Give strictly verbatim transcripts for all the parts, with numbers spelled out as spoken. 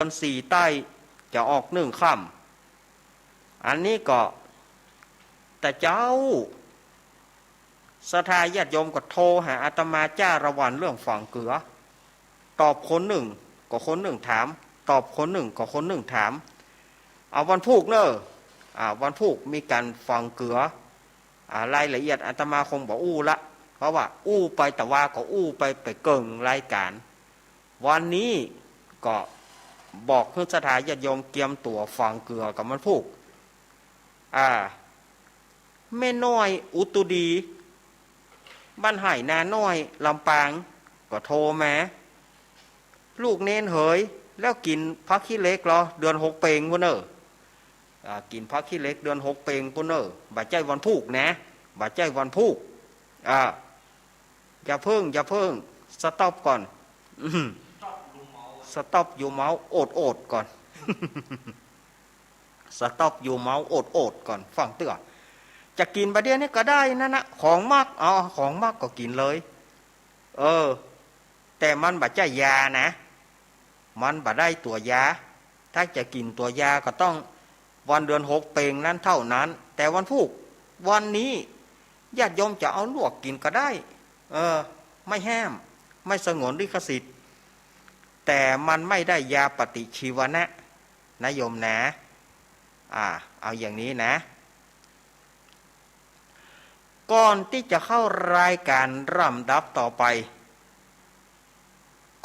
อนสี่ใต้จะออกหนึ่งค่ำ อันนี้ก็ แต่เจ้า ศรัทธาญาติโยมก็โทรหาอาตมาจ้าละวันเรื่องฝังเกือ ตอบคนนึ่งก็คนนึ่งถาม ตอบคนนึ่งก็คนนึ่งถาม เอาวันพูกเน่อ อ่า วันพูกมีก๋านฝังเกือ อ่า รายละเอียดอาตมาคงบ่อู้ละ เพราะว่าอู้ไปแต่ว่าก็อู้ไป ไปเกิ่งรายก๋าน วันนี้ก็บอกหื้อศรัทธาญาติโยมเกียมตั๋วฝังเกือกับวันพูก อ่า แม่น้อยอุตุดี บ้านไฮ่นาน้อย ลำปาง ก็โทรมา ลูกเณรเหย แล้วกิ๋นผักขี้เหล็กลอ เดือนหกเพ็งปู้นเน่อ อ่า กิ๋นผักขี้เหล็กเดือนหกเพ็งปู้นเน่อ บ่ใจ้วันพูกนะ บ่ใจ้วันพูก อ่า อย่าเพิ่ง อย่าเพิ่ง สต็อปก่อน อืม สต็อปอยู่เมาโอดๆ ก่อน สต็อปอยู่เมาโอดๆ ก่อน ฟังเตื้อ จะกิ๋นบ่าเดี่ยวนี้ก็ได้นั่นนะ ของมัก เอา ของมักก็กิ๋นเลย เออ แต่มันบ่ใจ้ยานะ มันบ่ได้ตั๋วยา ถ้าจะกิ๋นตั๋วยาก็ต้องวันเดือนหกเพ็งนั้นเท่านั้น แต่วันพูก วันนี้ญาติโยมจะเอาลวกกิ๋นก็ได้ เออ ไม่ห้าม ไม่สงวนลิขสิทธิ์ แต่มันไม่ได้ยาปฏิชีวนะ นะโยมนะ อ่า เอาอย่างนี้นะ ก่อนตี้จะเข้ารายก๋านลำดับต่อไป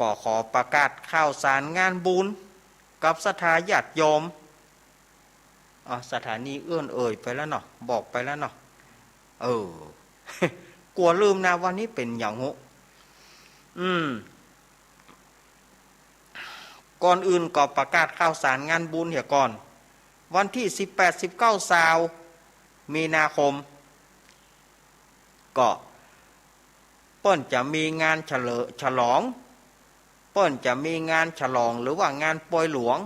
ก็ขอประกาศข่าวสารงานบุญกับศรัทธาญาติโยม อ่า สถานีเอื้อนเอ่ยไปแล้วเนาะ บอกไปแล้วเนาะ เออ กั๋วลืมนะ วันนี้เป๋นหยังฮู้ อืม ก่อนอื่นก็ประกาศข่าวสารงานบุญเหียก่อน วันตี้สิบแปด สิบเก้า ซาว มีนาคม ก็เปิ้นจะมีงานเฉลิม ฉลอง เปิ้นจะมีงานฉลองหรือว่างานปอยหลวง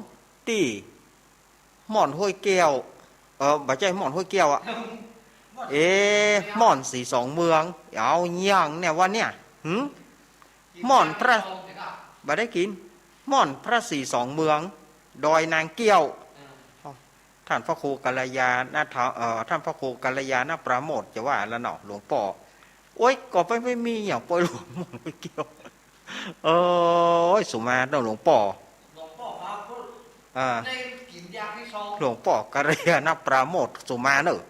ตี้ม่อนห้วยแก้ว เออ บ่ใจ้ม่อนห้วยแก้วอะ เอ๊ะ ม่อนสีสองเมือง เอาหยังเนี่ยวันเนี่ย หืม ม่อนพระ บ่ได้กิ๋น ม่อนพระสีสองเมือง ดอยนางแก้ว ท่านพระครูกัลยาณะ เอ่อ ท่านพระครูกัลยาณปราโมทย์จะว่าแล้วเนาะ หลวงป้อ โอ๊ย ก็ไป ไม่มีหยังปอยหลวงม่อนห้วยแก้ว เออ โอ๊ย สุมาเนาะหลวงป้อ หลวงป้อครับ อ่า ได้กิ๋นยาพิษซอง หลวงป้อกัลยาณปราโมทย์ สุมาเนาะ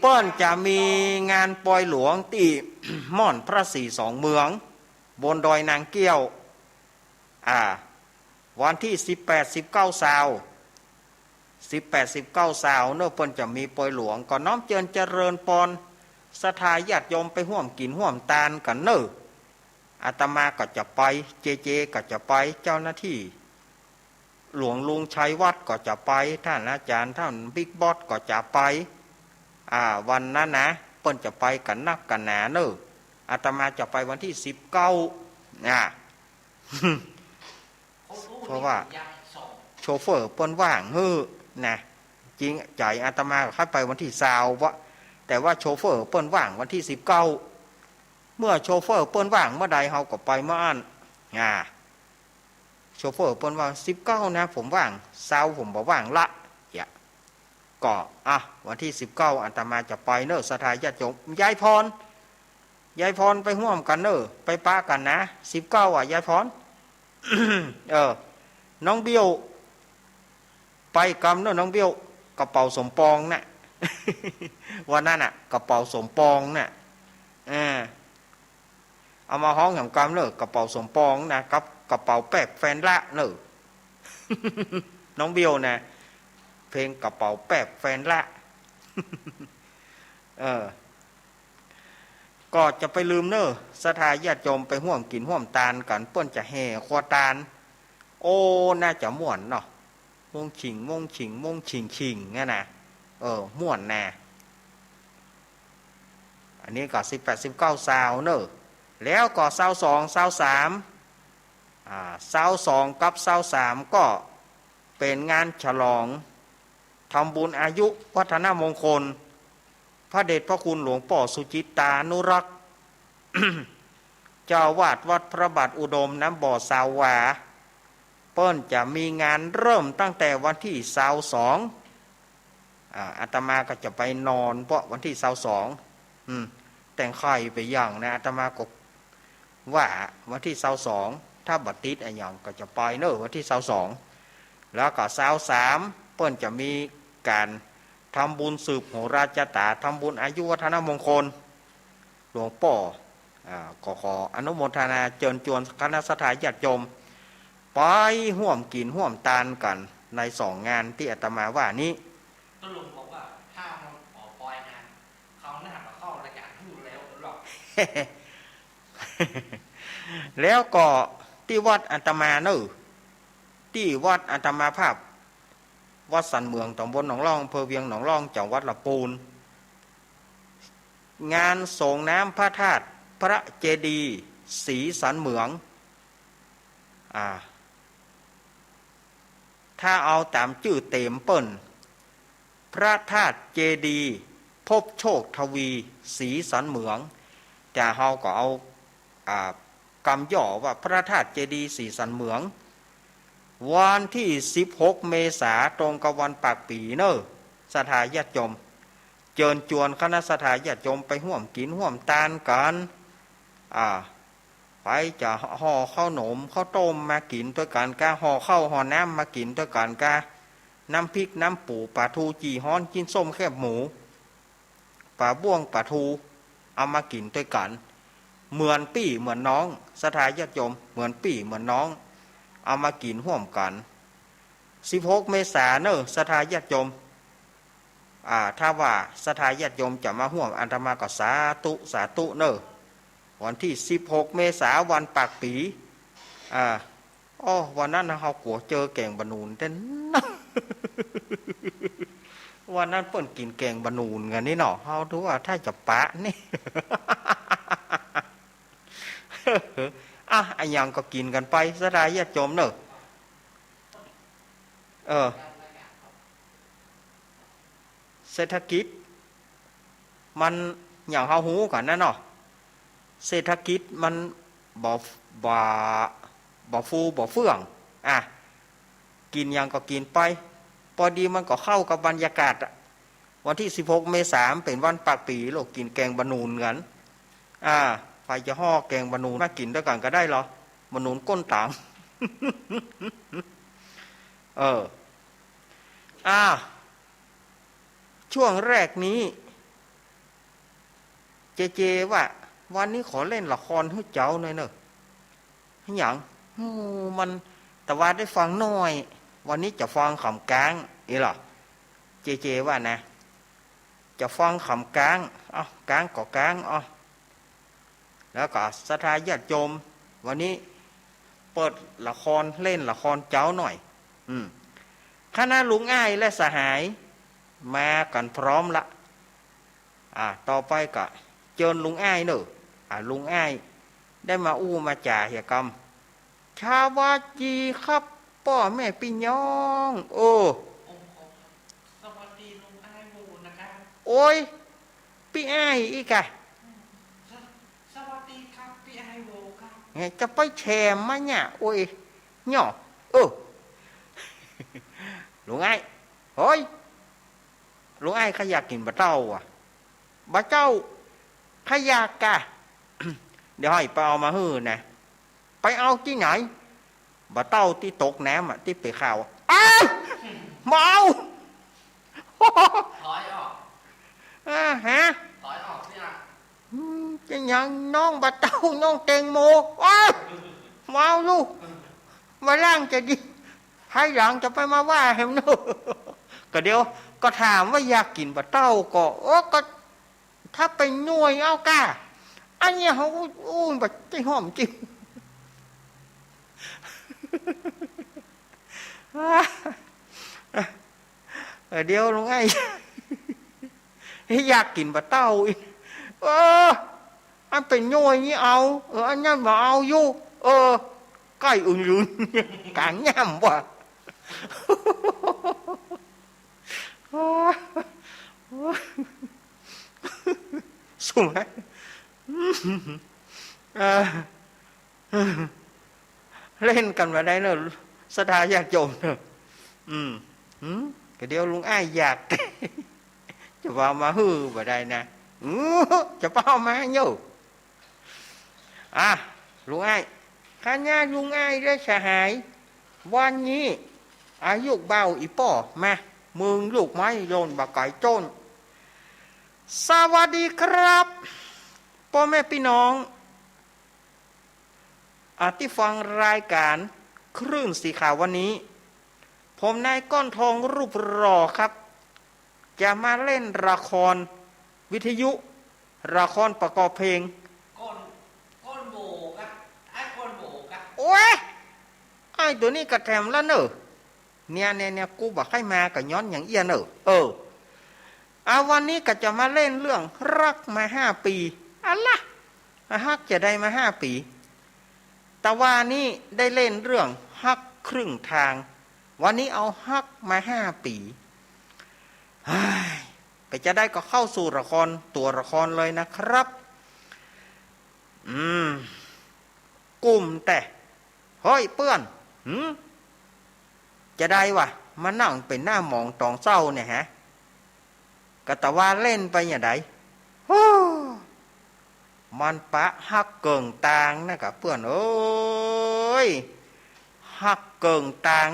เปิ้นจะมีงานปอยหลวงตี้ม่อนพระสีสองเมือง บนดอยนางแก้ว อ่า วันตี้สิบแปด สิบเก้า ซาว สิบแปด สิบเก้า ซาวเนาะ เปิ้นจะมีปอยหลวง ก็น้อมเจิญเจริญปอน ศรัทธาญาติโยมไปฮ่วมกิ๋นฮ่วมตานกั๋นเนาะ อาตมาก็จะไป เจเจก็จะไป เจ้าหน้าตี้ หลวงลุงชัยวัฒน์ก็จะไป ท่านอาจ๋ารย์ ท่านบิ๊กบอสก็จะไป อ่า วันนั้นนะ เปิ้นจะไปกั๋นนักกั๋นหนาเนาะ อาตมาจะไปวันตี้สิบเก้า อ่า เพราะว่าโชเฟอร์เปิ้นว่างหื้อนะ จริงใจ๋อาตมาก็ใค่ไปวันตี้ซาววะ แต่ว่าโชเฟอร์เปิ้นว่างวันตี้สิบเก้า เมื่อโชเฟอร์เปิ้นว่างเมื่อใดเฮาก็ไปเมื่ออั้น อ่า โชเฟอร์เปิ้นว่า สิบเก้า นะ ผมว่าง ซาว ผมบ่ว่างละ เยียะ ก็ อ่ะ วันตี้สิบเก้า อาตมาจะไปเนาะ ศรัทธาญาติโยม ยายพร ยายพรไปฮ่วมกั๋นเนาะ ไปปะกั๋นนะ สิบเก้า อ่ะ ยายพร เออ น้องเบี้ยว ไปกำเนาะ น้องเบี้ยว กระเป๋าสมปองน่ะ วันนั้นน่ะ กระเป๋าสมปองน่ะ เออ เอามาฮ้องแหมกำเนาะ กระเป๋าสมปองนะ กับกระเป๋าแป๊บแฟนละเนาะ น้องเบี้ยวนะ เพลงกระเป๋าแป๊บแฟนละ เออ ก็จะไปลืมเนาะ ศรัทธาญาติโยมไปฮ่วมกิ๋นฮ่วมตานกั๋น เปิ้นจะแห่ครัวตาน โอ้ น่าจะม่วนเนาะ ม่วงฉิ่ง ม่วงฉิ่ง ม่วงฉิ่งฉิ่งเนี่ยนะ เออ ม่วนนะ อันนี้ก็สิบแปด สิบเก้า ซาวเนาะ แล้วก็ซาวสอง ซาวสาม อ่า ซาวสองกับซาวสามก็เป๋นงานฉลองทำบุญอายุวัฒนมงคล พระเดชพระคุณหลวงป้อสุจิตตานุรักษ์ เจ้าอาวาสวัดพระบาทอุดมน้ำบ่อสาวหวา ปิ้นจะมีงานเริ่มตั้งแต่วันตี้ซาวสอง อ่า อาตมาก็จะไปนอนเปาะวันตี้ซาวสอง อืม แต่งไข่ไปอย่างนะ อาตมาก็ว่าวันตี้ซาวสอง ถ้าบ่ติดอะหยังก็จะไปเน่อวันตี้ซาวสอง แล้วก็ซาวสาม ปิ้นจะมีก๋านทำบุญสืบโหราชะต๋า ทำบุญอายุวัฒนมงคล หลวงป้อ อ่า ก็ขออนุโมทนาเจิญจวนคณะศรัทธาญาติโยม ไปฮ่วมกิ๋นฮ่วมตานกั๋นในสองงานตี้อาตมาว่านี้ ตกลงบอกว่าถ้ามันขอปอยงาน เขาหน้ามาเข้ารายการพูดแล้วหรอก แล้วก็ตี้วัดอาตมาเน่อ ตี้วัดอาตมาภาพ วัดสันเหมือง ต๋ำบลหนองล่อง อำเภอเวียงหนองล่อง จังหวัดลำปูน งานสรงน้ำพระธาตุพระเจดีย์ศรีสันเหมือง อ่า ถ้าเอาต๋ามจื้อเต๋มเปิ้น พระธาตุเจดีย์ภพโชคทวีศรีสันเหมือง แต่เฮาก็เอา อ่า กำย่อว่าพระธาตุเจดีย์ศรีสันเหมือง วันตี้สิบหกเมษา ตรงกับวันปากปี๋เน่อ ศรัทธาญาติโยม เจิญจวนคณะศรัทธาญาติโยมไปฮ่วมกิ๋นฮ่วมตานกั๋น อ่า ใผจะห่อข้าวหนมข้าวต้มมากิ๋นตวยกั๋นกา ห่อข้าวห่อน้ำมากิ๋นตวยกั๋นกา น้ำพริกน้ำปู๋ ป๋าทู๋ จี่ฮ้อน จิ๊นส้ม แคบหมู ป๋าบ้วง ป๋าทู๋ เอามากิ๋นตวยกั๋น เหมือนปี้เหมือนน้อง ศรัทธาญาติโยม เหมือนปี้เหมือนน้อง เอามากิ๋นฮ่วมกั๋น สิบหกเมษาเน่อ ศรัทธาญาติโยม อ่า ถ้าว่าศรัทธาญาติโยมจะมาฮ่วมอาตมาก็สาธุ สาธุเน่อ วันตี้สิบหกเมษา วันปากปี๋ อ่า อ้อ วันนั้นเฮากั๋วเจอแก๋งบ่าหนุนเต้น วันนั้นเปิ้นกิ๋นแก๋งบ่าหนุนกั๋นนี่เนาะ เฮาถือว่าถ้าจะปะนี่ อ่ะ อะหยังก็กิ๋นกั๋นไป ศรัทธาญาติโยมเน่อ เออ เศรษฐกิจมัน อย่างเฮาฮู้กั๋นนะเนาะ เศรษฐกิจมันบ่ บ่ บ่ฟูบ่เฟื่อง อ่ะ กิ๋นหยังก็กิ๋นไป ปอดีมันก็เข้ากับบรรยากาศอะ วันตี้สิบหกเมษา มันเป๋นวันปากปี๋ โลกกิ๋นแก๋งบ่าหนุนกั๋น อ่า ใผจะห่อแก๋งบ่าหนุนมากิ๋นตวยกั๋นก็ได้ลอ บ่าหนุนก้นต๋าง เออ อ่า ช่วงแรกนี้ เจเจว่า วันนี้ขอเล่นละครหื้อเจ้าหน่อยเน่อ หยัง โอ้ มัน ตะวาดได้ฟังหน้อย วันนี้จะฟังขำก๊าง อี้ลอ เจเจว่านะ จะฟังขำก๊าง เอ้า ก๊างก็ก๊าง เอ้า แล้วก็ศรัทธาญาติโยม วันนี้เปิดละคร เล่นละครเจ้าหน่อย อืม คณะลุงอ้ายและสหาย มากั๋นพร้อมละ อ่า ต่อไปก็เจิญลุงอ้ายเน่อ อ่า ลุงอ้ายได้มาอู้มาจ๋าเหียกำ สวัสดีครับ ป้อแม่ปี้น้อง โอ้ สวัสดีลุงอ้ายโวนะครับ โอ๊ย ปี้อ้ายอี้กะ ส- สวัสดีครับ ปี้อ้ายโวครับ ไงจะไปแฉมมาเนี่ย โอ๊ย เนาะ เออ ลุงอ้าย เฮ้ย ลุงอ้ายข้าอยากกิ๋นบ่าเต้าอะ บ่าเต้า ข้าอยากกะ เดี๋ยวหื้อไปเอามาหื้อนะ ไปเอาตี้ไหน บ่าเต้าตี้ตกน้ำอะ ตี้เป๋นข่าวอะ อ้าว บ่เอา ถอยออก อ่า ฮะ ถอยออกเนี่ย อืม จะหยังน้องบ่าเต้า น้องแตงโม อ้าว บ่เอาลูก บ่าล่างจะดี ภายหลังจะไปมาว่าแหมเนาะ ก็เดี๋ยว ก็ถามว่าอยากกิ๋นบ่าเต้าก็ โอ้ ก็ ถ้าเป๋นหน่วยเอาก้า อันนี้เขาอู้ อู้บ่าใจ้ห้อมจริง เออ เดี๋ยวลุงอ้าย อยากกิ๋นบ่าเต้าอี้ เออ อันเป๋นหน่วยนี่เอา เออ อันนั้นบ่เอาอยู่ เออ ใก้อึ่งลืน ก๋างย่ำว่ะ สวย เออ เล่นกั๋นบ่าได้เน่อ ศรัทธาญาติโยมเนาะ อืม อืม ก็เดี๋ยวลุงอ้ายอยาก จะว่ามาหื้อบ่ได้นะ อือ จะเป้ามาอยู่ อ่ะ ลุงอ้าย คณะลุงอ้ายและสหาย วันนี้ อายุเบาอีป้อ มา มึงลูกไม้หล่นบ่ไกลต้น สวัสดีครับ ป้อแม่ปี้น้อง อ่ะ ตี้ฟังรายก๋านคลื่นสีขาววันนี้ ผมนายก้อนทองรูปหล่อครับ จะมาเล่นละครวิทยุ ละครประกอบเพลง ก้อน ก้อนโหว่ครับ ไอ้ก้อนโหว่ครับ โอ๊ย ไอ้ตั๋วนี้ก็แถมละเน่อ เนี่ย เนี่ย เนี่ย กูบ่ใค่มาก็ย้อนอย่างเอี้ยเน่อ เออ อ่ะ วันนี้ก็จะมาเล่นเรื่องฮักมาห้าปี๋ อะละ ฮักจะได้มาห้าปี๋ แต่ว่านี้ได้เล่นเรื่องฮักครึ่งทาง วันนี้เอาฮักมาห้าปี๋ เฮ้ย ไปจะได้ก็เข้าสู่ละคร ตั๋วละครเลยนะครับ อืม กุ้มแต๊ เฮ้ยเปื้อน หืม จะได้วะ มานั่งเป๋นหน้าหมองต๋องเศร้าเนี่ยฮะ ก็แต่ว่าเล่นไปอย่างใด ฮู้ มันปะฮักเกิ่งตางนะกะเปื้อนเอ้ย ฮักเกิ่งตาง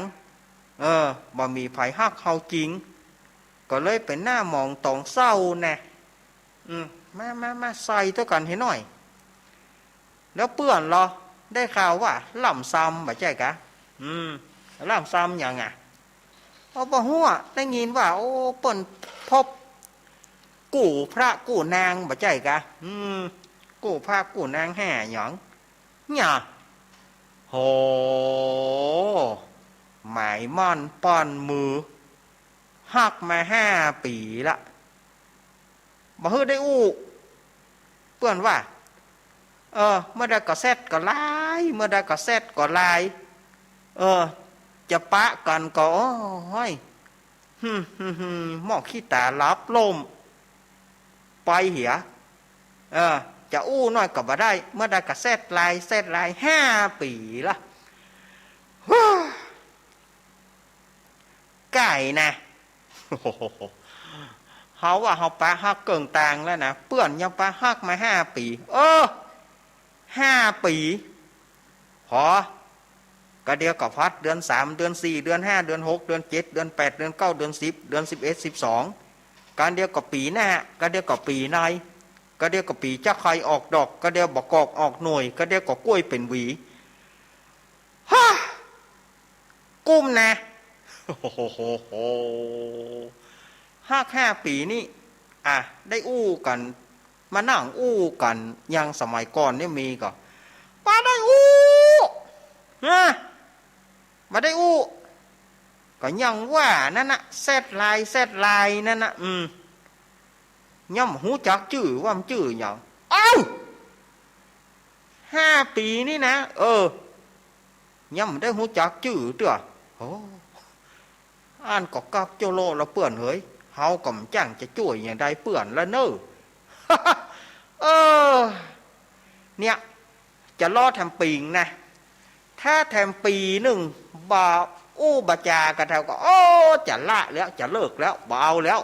เออ บ่มีใผฮักเฮาจริง ก็เลยเป๋นหน้าหมองต๋องเศร้าแน่ อืม มา มา มา ใส่ตวยกั๋นหื้อหน้อย แล้วเปื้อนลอ ได้ข่าวว่าล่ำซำบ่ใจ้กา อืม ล่ำซำหยังอะ อ้อ บ่ฮู้อะ ได้ยินว่า โอ้ เปิ้นพบกู้พระกู้นางบ่ใจ้กา อืม กู้พระกู้นางแฮ่หยัง เนี่ย โห หมายมั่นป้อนมือ ฮักมาห้าปี๋ละ บ่หื้อได้อู้ เปื้อนว่า เออ เมื่อใดก็แซดก็ไลน์ เมื่อใดก็แซดก็ไลน์ เออ จะปะกั๋นก็ โอ้ย หึ่ม หึ่ม หึ่ม หม้อขี้ต๋าลับล่ม ไปเหีย เออ จะอู้หน้อยก็บ่ได้ เมื่อใดก็แซดไลน์ แซดไลน์ ห้าปี๋ละ ฮู้ ไก่นะ เฮาว่าเฮาปะฮักเกิ่งตางแล้วนะ เปื้อนยังปะฮักมาห้าปี๋ เออ ห้าปี๋ หอ กะเดียวก็พัด เดือนสาม เดือนสี่ เดือนห้า เดือนหก เดือนเจ็ด เดือนแปด เดือนเก้า เดือนสิบ เดือนสิบเอ็ด สิบสอง กะเดียวก็ปี๋หน้า กะเดียวก็ปี๋ใน กะเดียวก็ปี๋จะใค่ออกดอก กะเดียวบ่กอกออกหน่วย กะเดียวก็กล้วยเป๋นหวี ฮะ กุ้มนะ ฮักห้าปี๋นี่ อ่ะ ได้อู้กั๋น มานั่งอู้กั๋น อย่างสมัยก่อนนี่มีก่อ บ่ได้อู้ ฮะ บ่ได้อู้ ก็ยังว่านั้นนะ แซดไลน์ แซดไลน์นั่นนะ อืม ยังบ่ฮู้จักจื้อว่ามันจื้อหยัง เอ้า ห้าปี๋นี่นะ เออ ยังบ่ได้ฮู้จักจื้อเตื้อ โอ้ อั้นก็กักโจ้โละละเปื้อนเหย เฮาก็บ่จ้างจะจ้วยอย่างใดเปื้อนละเน่อ เออ เนี่ย จะรอแถมปี๋นึ่งนะ ถ้าแถมปี๋นึ่ง บ่อู้บ่จากะแถวก็ โอ้ จะละแล้ว จะเลิกแล้ว บ่เอาแล้ว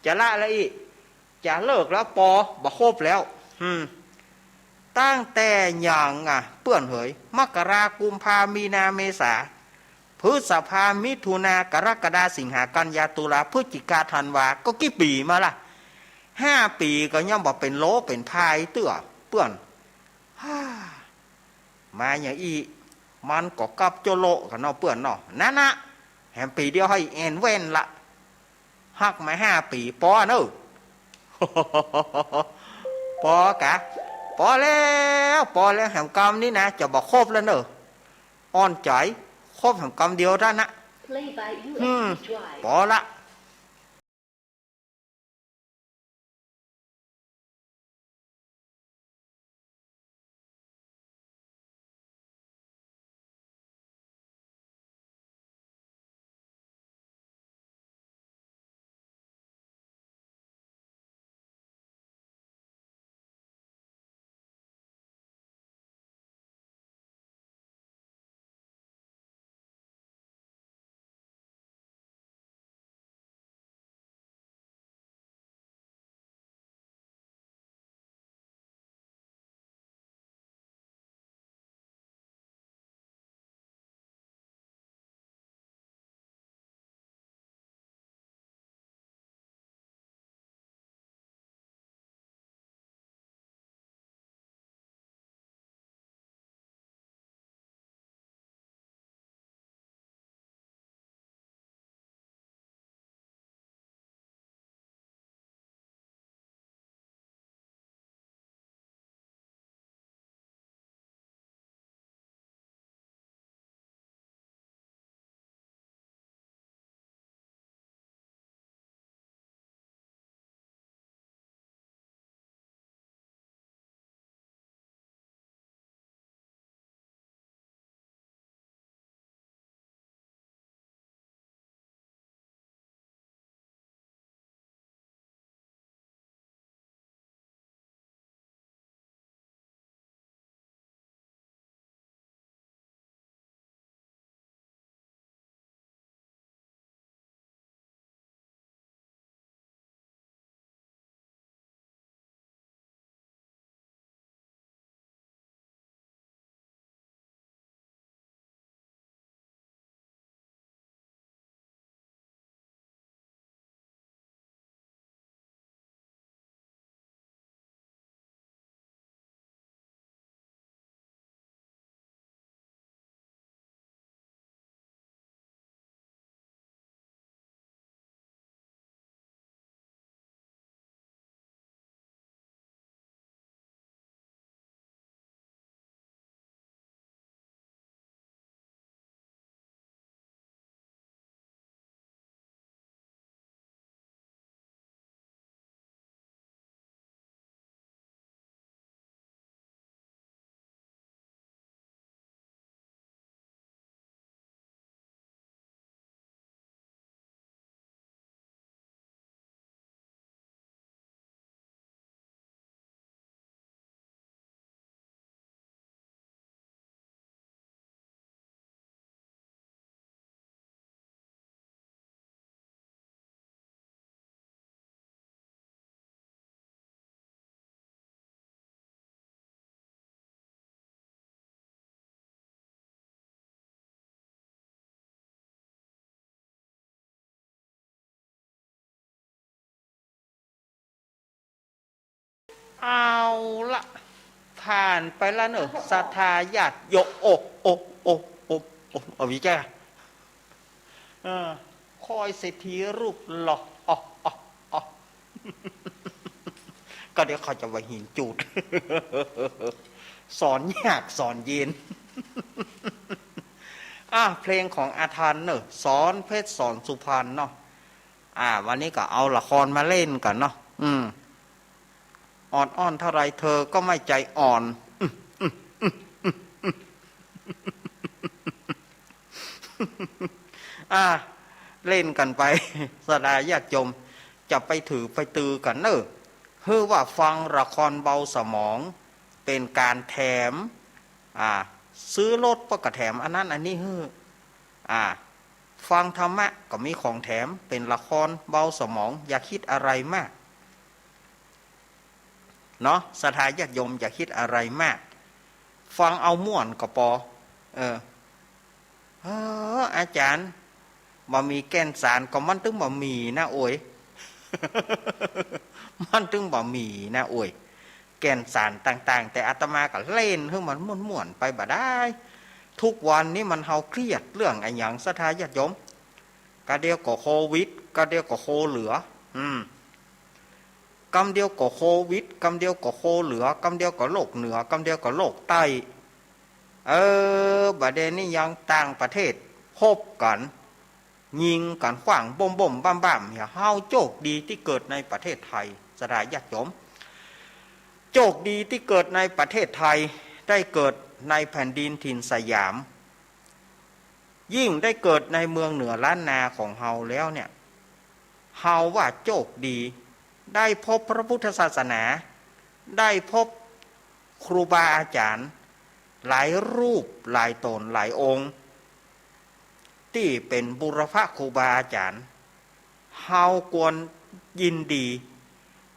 จะละแล้วอี้ จะเลิกแล้วปอ บ่คบแล้ว อืม ตั้งแต่หยังอะ เปื้อนเหย มกรา กุมภา มีนา เมษา พฤษภา มิถุนา กรกฎา สิงหา กันยา ตุลา พฤศจิกา ธันวา ก็กี่ปี๋มาละ ห้าปี๋ก็ยังบ่เป๋นโลเป๋นพายเตื้อ เปื้อน ฮ่า มาอย่างอี้ มันก็กับโจ้โละกั๋นเนาะเปื้อนเนาะ นั่นนะ แหมปี๋เดียวหื้อแอ่นแว่นละ ฮักมาห้าปี๋ ปอเน่อ ปอกะ ปอแล้ว ปอแล้ว แหมกำนี้นะ จะบ่คบแล้วเน่อ อ่อนใจ๋ คบแหมกำเดียวเต้านั้นนะ อืม ปอละ เอาละ ผ่านไปแล้วเนอะ ศรัทธาญาติโยม โอ้ โอ้ โอ้ โอ้ โอ้ เอาวิจัย เออ คอยเศรษฐีรูปหล่อ อ๋อ อ๋อ อ๋อ ก็เดี๋ยวเขาจะว่าหินจูด สอนยากสอนเย็น อ่ะ เพลงของอาทันเนอะ สอนเพชรสอนสุพรรณเนาะ อ่า วันนี้ก็เอาละครมาเล่นกั๋นเนาะ อืม อ่อนๆ เท่าไรเธอก็ไม่ใจอ่อน อ่า เล่นกั๋นไป ศรัทธาญาติโยม จะไปถือไปตือกั๋นเนอะ หื้อว่าฟังละครเบาสมอง เป๋นก๋านแถม อ่า ซื้อรถป้อก็แถมอันนั้นอันนี้หื้อ อ่า ฟังธรรมะก็มีของแถม เป๋นละครเบาสมอง อย่าคิดอะไรมาก เนาะ ศรัทธาญาติโยมอย่าคิดอะไรมาก ฟังเอาม่วนก็ปอ เออ เออ อาจ๋ารย์ บ่มีแก่นสาร ก็มันตึงบ่มีนะโอย มันตึงบ่มีนะโอย แก่นสารต่างๆ แต่อาตมาก็เล่นหื้อมันม่วนๆ ไปบ่ดาย ทุกวันนี้มันเฮาเครียดเรื่องอะหยัง ศรัทธาญาติโยม กำเดียวก็โควิด กำเดียวก็โคเหลือ อืม กำเดียวก็โควิด กำเดียวก็โคเหลือ กำเดียวก็โลกเหนือ กำเดียวก็โลกใต้ เออ บ่าเดี่ยวนี้ยังต่างประเทศฮบกั๋น ยิงกั๋นขว้างบ้มๆ บ้ามๆ เนี่ย เฮาโจคดีตี้เกิดในประเทศไทย ศรัทธาญาติโยม โจคดีตี้เกิดในประเทศไทย ได้เกิดในแผ่นดินถิ่นสยาม ยิ่งได้เกิดในเมืองเหนือล้านนาของเฮาแล้วเนี่ย เฮาว่าโจคดี ได้พบพระพุทธศาสนา ได้พบครูบาอาจ๋ารย์ หลายรูปหลายต๋นหลายองค์ ตี้เป๋นบุรพครูบาอาจ๋ารย์ เฮาควรยินดี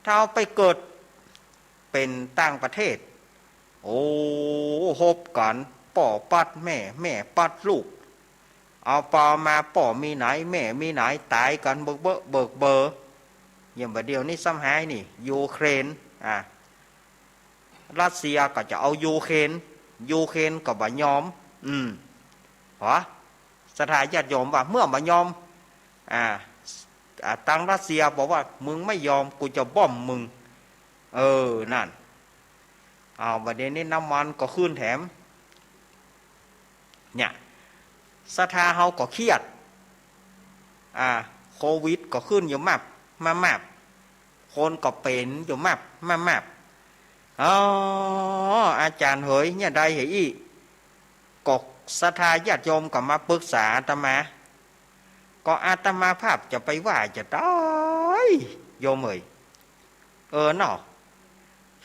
ถ้าเฮาไปเกิดเป๋นต่างประเทศ โอ้ ฮบกั๋น ป้อปัดแม่ แม่ปัดลูก เอาไปเอามาป้อมีไหน แม่มีไหน ต๋ายกั๋นเบิกเบ้อเบิกเบอ อย่างบ่าเดี่ยวนี้ซ้ำฮ้ายนี่ ยูเครน อ่า รัสเซียก็จะเอายูเครน ยูเครนก็บ่ยอม อืม หวา ศรัทธาญาติโยมว่าเมื่อบ่ยอม อ่า อ่า ตังรัสเซียบอกว่า มึงไม่ยอม กูจะบ้อมมึง เออ นั่น เอา บ่าเดี่ยวนี้น้ำมันก็ขึ้นแถม เนี่ย ศรัทธาเฮาก็เครียด อ่า โควิดก็ขึ้นอยู่มับ มามับ คนก็เป๋นอยู่มับ มามับ อ๋อ อาจ๋ารย์เหย เนี่ยใดเหยอี้ ก็ศรัทธาญาติโยมก็มาปรึกษาอาตมา ก็อาตมาภาพจะไปว่าจะได้ โยมเหย เออเนาะ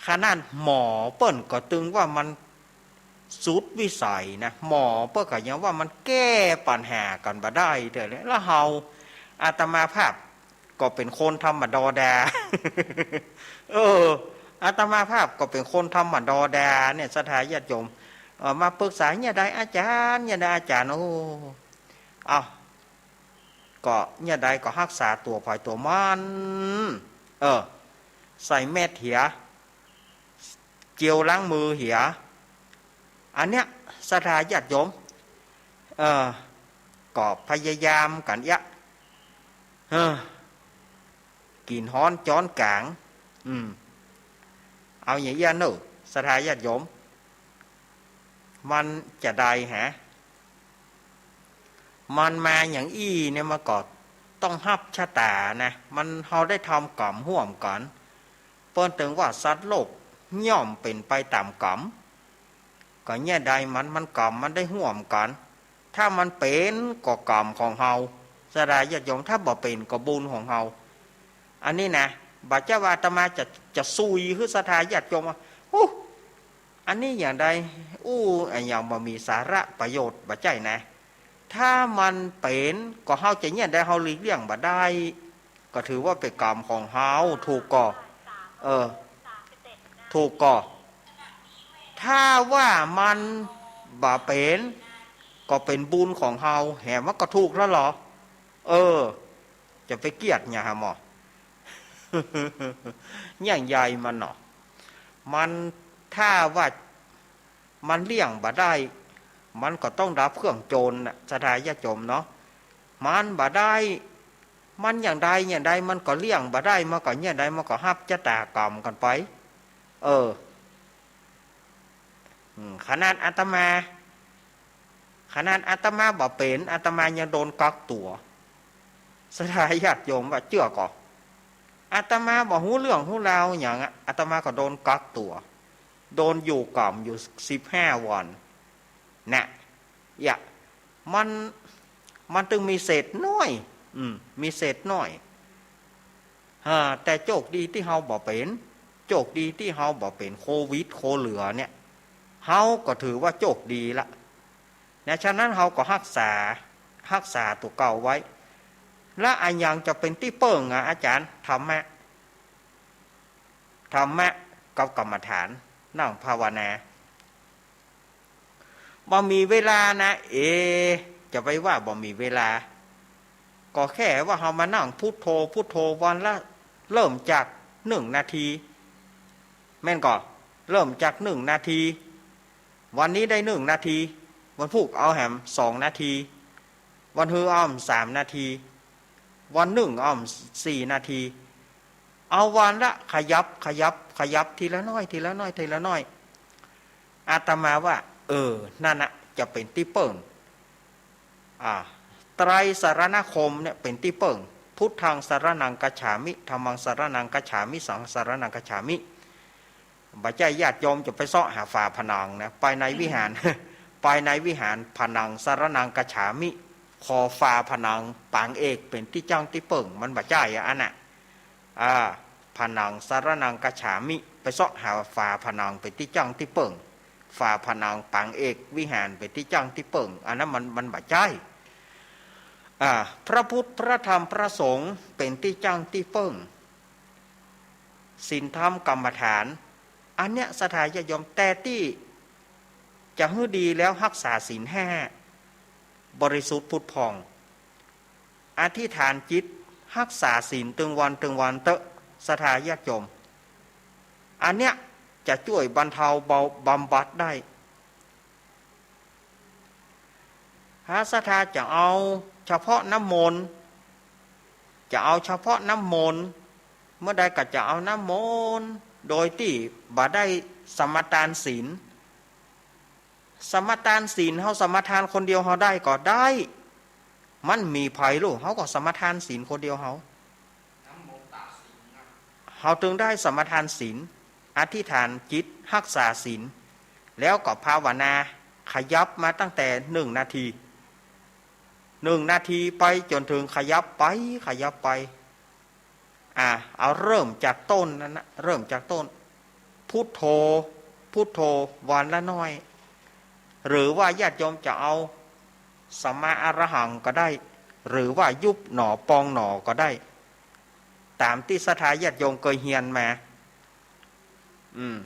ขนาดหมอเปิ้นก็ตึงว่ามันสุดวิสัยนะ หมอเปิ้นก็ยังว่ามันแก้ปัญหากั๋นบ่ได้เตื้อเลย แล้วเฮา อาตมาภาพก็เป๋นคนธรรมดาดา เออ อาตมาภาพก็เป๋นคนธรรมดาดาเนี่ย ศรัทธาญาติโยม เออ มาปรึกษาเนี่ยใดอาจ๋ารย์ เนี่ยใดอาจ๋ารย์ โอ้ เอา ก็เนี่ยใดก็ฮักษาตั๋วใผตั๋วมัน เออ ใส่แมสเหีย เจลล้างมือเหีย อันเนี้ย ศรัทธาญาติโยม เออ ก็พยายามกั๋นเยียะ เออ กิ๋นฮ้อนจ๊อนก๋าง อืม เอาอย่างเยียะเน่อ ศรัทธาญาติโยม มันจะได้ฮะ มันมาอย่างอี้เนี่ย มันก็ต้องฮับชะต๋านะ มัน เฮาได้ทำก๋รรมฮ่วมกั๋น เปิ้นตึงว่าสัตว์โลกย่อมเป๋นไปต๋ามก๋รรม ก็เนี่ยใดมัน มันก๋รรมมันได้ฮ่วมกั๋น ถ้ามันเป๋นก็ก๋รรมของเฮา ศรัทธาญาติโยม ถ้าบ่เป๋นก็บุญของเฮา อันนี้นะ บ่ใจ้ว่าอาตมาจะ จะซุยหื้อศรัทธาญาติโยมว่า อู้ อันนี้อย่างใด อู้ อะหยังบ่มีสาระประโยชน์ บ่ใจ้นะ ถ้ามันเป๋นก็เฮาจะเนี่ยใด เฮาหลีกเลี่ยงบ่ได้ ก็ถือว่าเป๋นก๋รรมของเฮา ถูกก่อ เออ ถูกก่อ ถ้าว่ามันบ่เป๋น ก็เป๋นบุญของเฮา แหมมันก็ถูกแล้วเหรอ เออ จะไปเกียดหยังหาหมอ อย่างใหญ่มันเนาะ มันถ้าว่ามันเลี่ยงบ่ได้ มันก็ต้องดับเครื่องโจรน่ะ ศรัทธาญาติโยมเนาะ มันบ่ได้ มันอย่างใดอย่างใดมันก็เลี่ยงบ่ได้ มันก็อย่างใดมันก็ฮับจะต๋ากรรมกั๋นไป เออ อืม ขนาดอาตมา ขนาดอาตมาบ่เป๋น อาตมายังโดนกักตั๋ว ศรัทธาญาติโยมว่าเจื้อก่อ อาตมาบ่ฮู้เรื่องฮู้ราวหยังอะ อาตมาก็โดนกักตั๋ว โดนอยู่กรรมอยู่สิบห้าวัน นะ เยียะ มัน มันตึงมีเศษน้อย อืม มีเศษน้อย อ่า แต่โจคดีตี้เฮาบ่เป๋น โจคดีตี้เฮาบ่เป๋นโควิดโคเหลือเนี่ย เฮาก็ถือว่าโจคดีละ นะ ฉะนั้นเฮาก็ฮักษา ฮักษาตั๋วเก่าไว้ และอะหยังจะเป๋นตี้เปิ้งอะ อาจ๋ารย์ ธรรมะ ธรรมะกับกรรมฐาน นั่งภาวนา บ่มีเวลานะ เอ จะไปว่าบ่มีเวลา ก็แค่ว่าเฮามานั่งพุทโธ พุทโธวันละ เริ่มจากหนึ่งนาที แม่นก่อ เริ่มจากหนึ่งนาที วันนี้ได้หนึ่งนาที วันพูกเอาแหมสองนาที วันฮือเอาแหมสามนาที วันนึ่งเอาแหมสี่นาที เอาวันละขยับ ขยับ ขยับทีละน้อย ทีละน้อย ทีละน้อย อาตมาว่า เออ นั่นน่ะจะเป๋นตี้เปิ้ง อ่า ไตรสรณคมเนี่ยเป๋นตี้เปิ้ง พุทธังสรณังคัจฉามิ ธัมมังสรณังคัจฉามิ สังฆังสรณังคัจฉามิ บ่ใจ้ญาติโยมจะไปเซาะหาฝาผนังนะ ไปในวิหาร ไปในวิหาร ผนังสรณังคัจฉามิ ขอฝาผนังปางเอกเป๋นตี้จั้งตี้เปิ้ง มันบ่ใจ้อะอันน่ะ อ่า ผนังสรณังคัจฉามิ ไปเซาะหาฝาผนังเป๋นตี้จั้งตี้เปิ้ง ฝาผนังปางเอกวิหารเป๋นตี้จั้งตี้เปิ้ง อันนั้นมัน มันบ่ใจ้ อ่า พระพุทธ พระธรรม พระสงฆ์เป๋นตี้จั้งตี้เปิ้ง ศีลธรรมกรรมฐาน อันเนี้ยศรัทธาญาติโยม แต่ตี้จะหื้อดีแล้วฮักษาศีลห้าบริสุทธิ์ผุดผ่อง อธิษฐานจิตฮักษาศีลตึงวันตึงวันเต๊อะ ศรัทธาญาติโยม อันเนี้ยจะจ้วยบรรเทาเบาบำบัดได้ ถ้าศรัทธาจะเอาเฉพาะน้ำมนต์ จะเอาเฉพาะน้ำมนต์ เมื่อใดก็จะเอาน้ำมนต์ โดยตี้บ่ได้สมาทานศีล สมาทานศีล เฮาสมาทานคนเดียวเฮาได้ก็ได้ มันมีภัยลูก เฮาก็สมาทานศีลคนเดียวเฮา เฮาตึงได้สมาทานศีล อธิษฐานจิตฮักษาศีล แล้วก็ภาวนา ขยับมาตั้งแต่หนึ่งนาที หนึ่งนาทีไปจ๋นถึงขยับไป ขยับไป อ่า เอาเริ่มจากต้นนั่นนะ เริ่มจากต้น พุทโธ พุทโธ วันละน้อย หรือว่าญาติโยมจะเอาสัมมาอรหังก็ได้ หรือว่ายุบหนอปองหนอก็ได้ ต๋ามตี้ศรัทธาญาติโยมเกยเฮียนมา อืม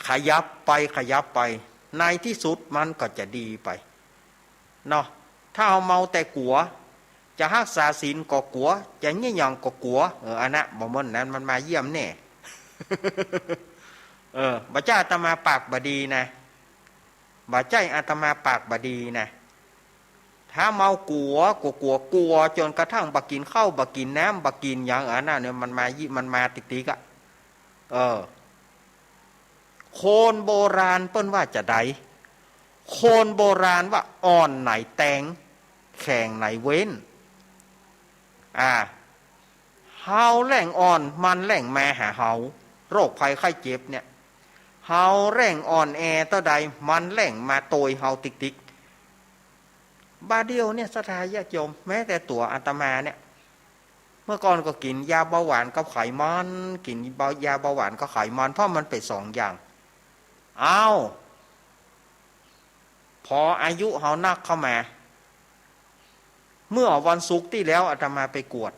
ขยับไป ขยับไป ในตี้สุดมันก็จะดีไป เนาะ ถ้าเฮาเมาแต่กั๋ว จะฮักษาศีลก็กั๋ว จะเยียะหยังก็กั๋ว เออ อันนั้นบ่เหมือนนั้น มันมาเยี่ยมแน่ เออ บ่ใจ้อาตมาปากบ่ดีนะ บ่ใจ้อาตมาปากบ่ดีนะ ถ้าเมากั๋ว กั๋ว กั๋ว กั๋วจ๋นกระทั่งบ่กิ๋นข้าว บ่กิ๋นน้ำ บ่กิ๋นหยัง อันนั้นเนี่ยมันมายิ มันมาติ๊กๆ อะ เออ คนโบราณเปิ้นว่าจาใด คนโบราณว่าอ่อนไหนแตง แข็งไหนเว้น อ่า เฮาแล่งอ่อน มันแล่งมาหาเฮา โรคภัยไข้เจ็บเนี่ย เฮาแล่งอ่อนแอเต้าใด มันแล่งมาโตยเฮาติ๊กๆ บ่าเดี่ยวเนี่ยศรัทธาญาติโยม แม้แต่ตั๋วอาตมาเนี่ย เมื่อก่อนก็กิ๋นยาเบาหวานกับไขมัน กิ๋นเบา ยาเบาหวานกับไขมัน เพราะมันเป๋นสองอย่าง อ้าว พออายุเฮานักเข้ามา เมื่อวันศุกร์ตี้แล้วอาตมาไปกวด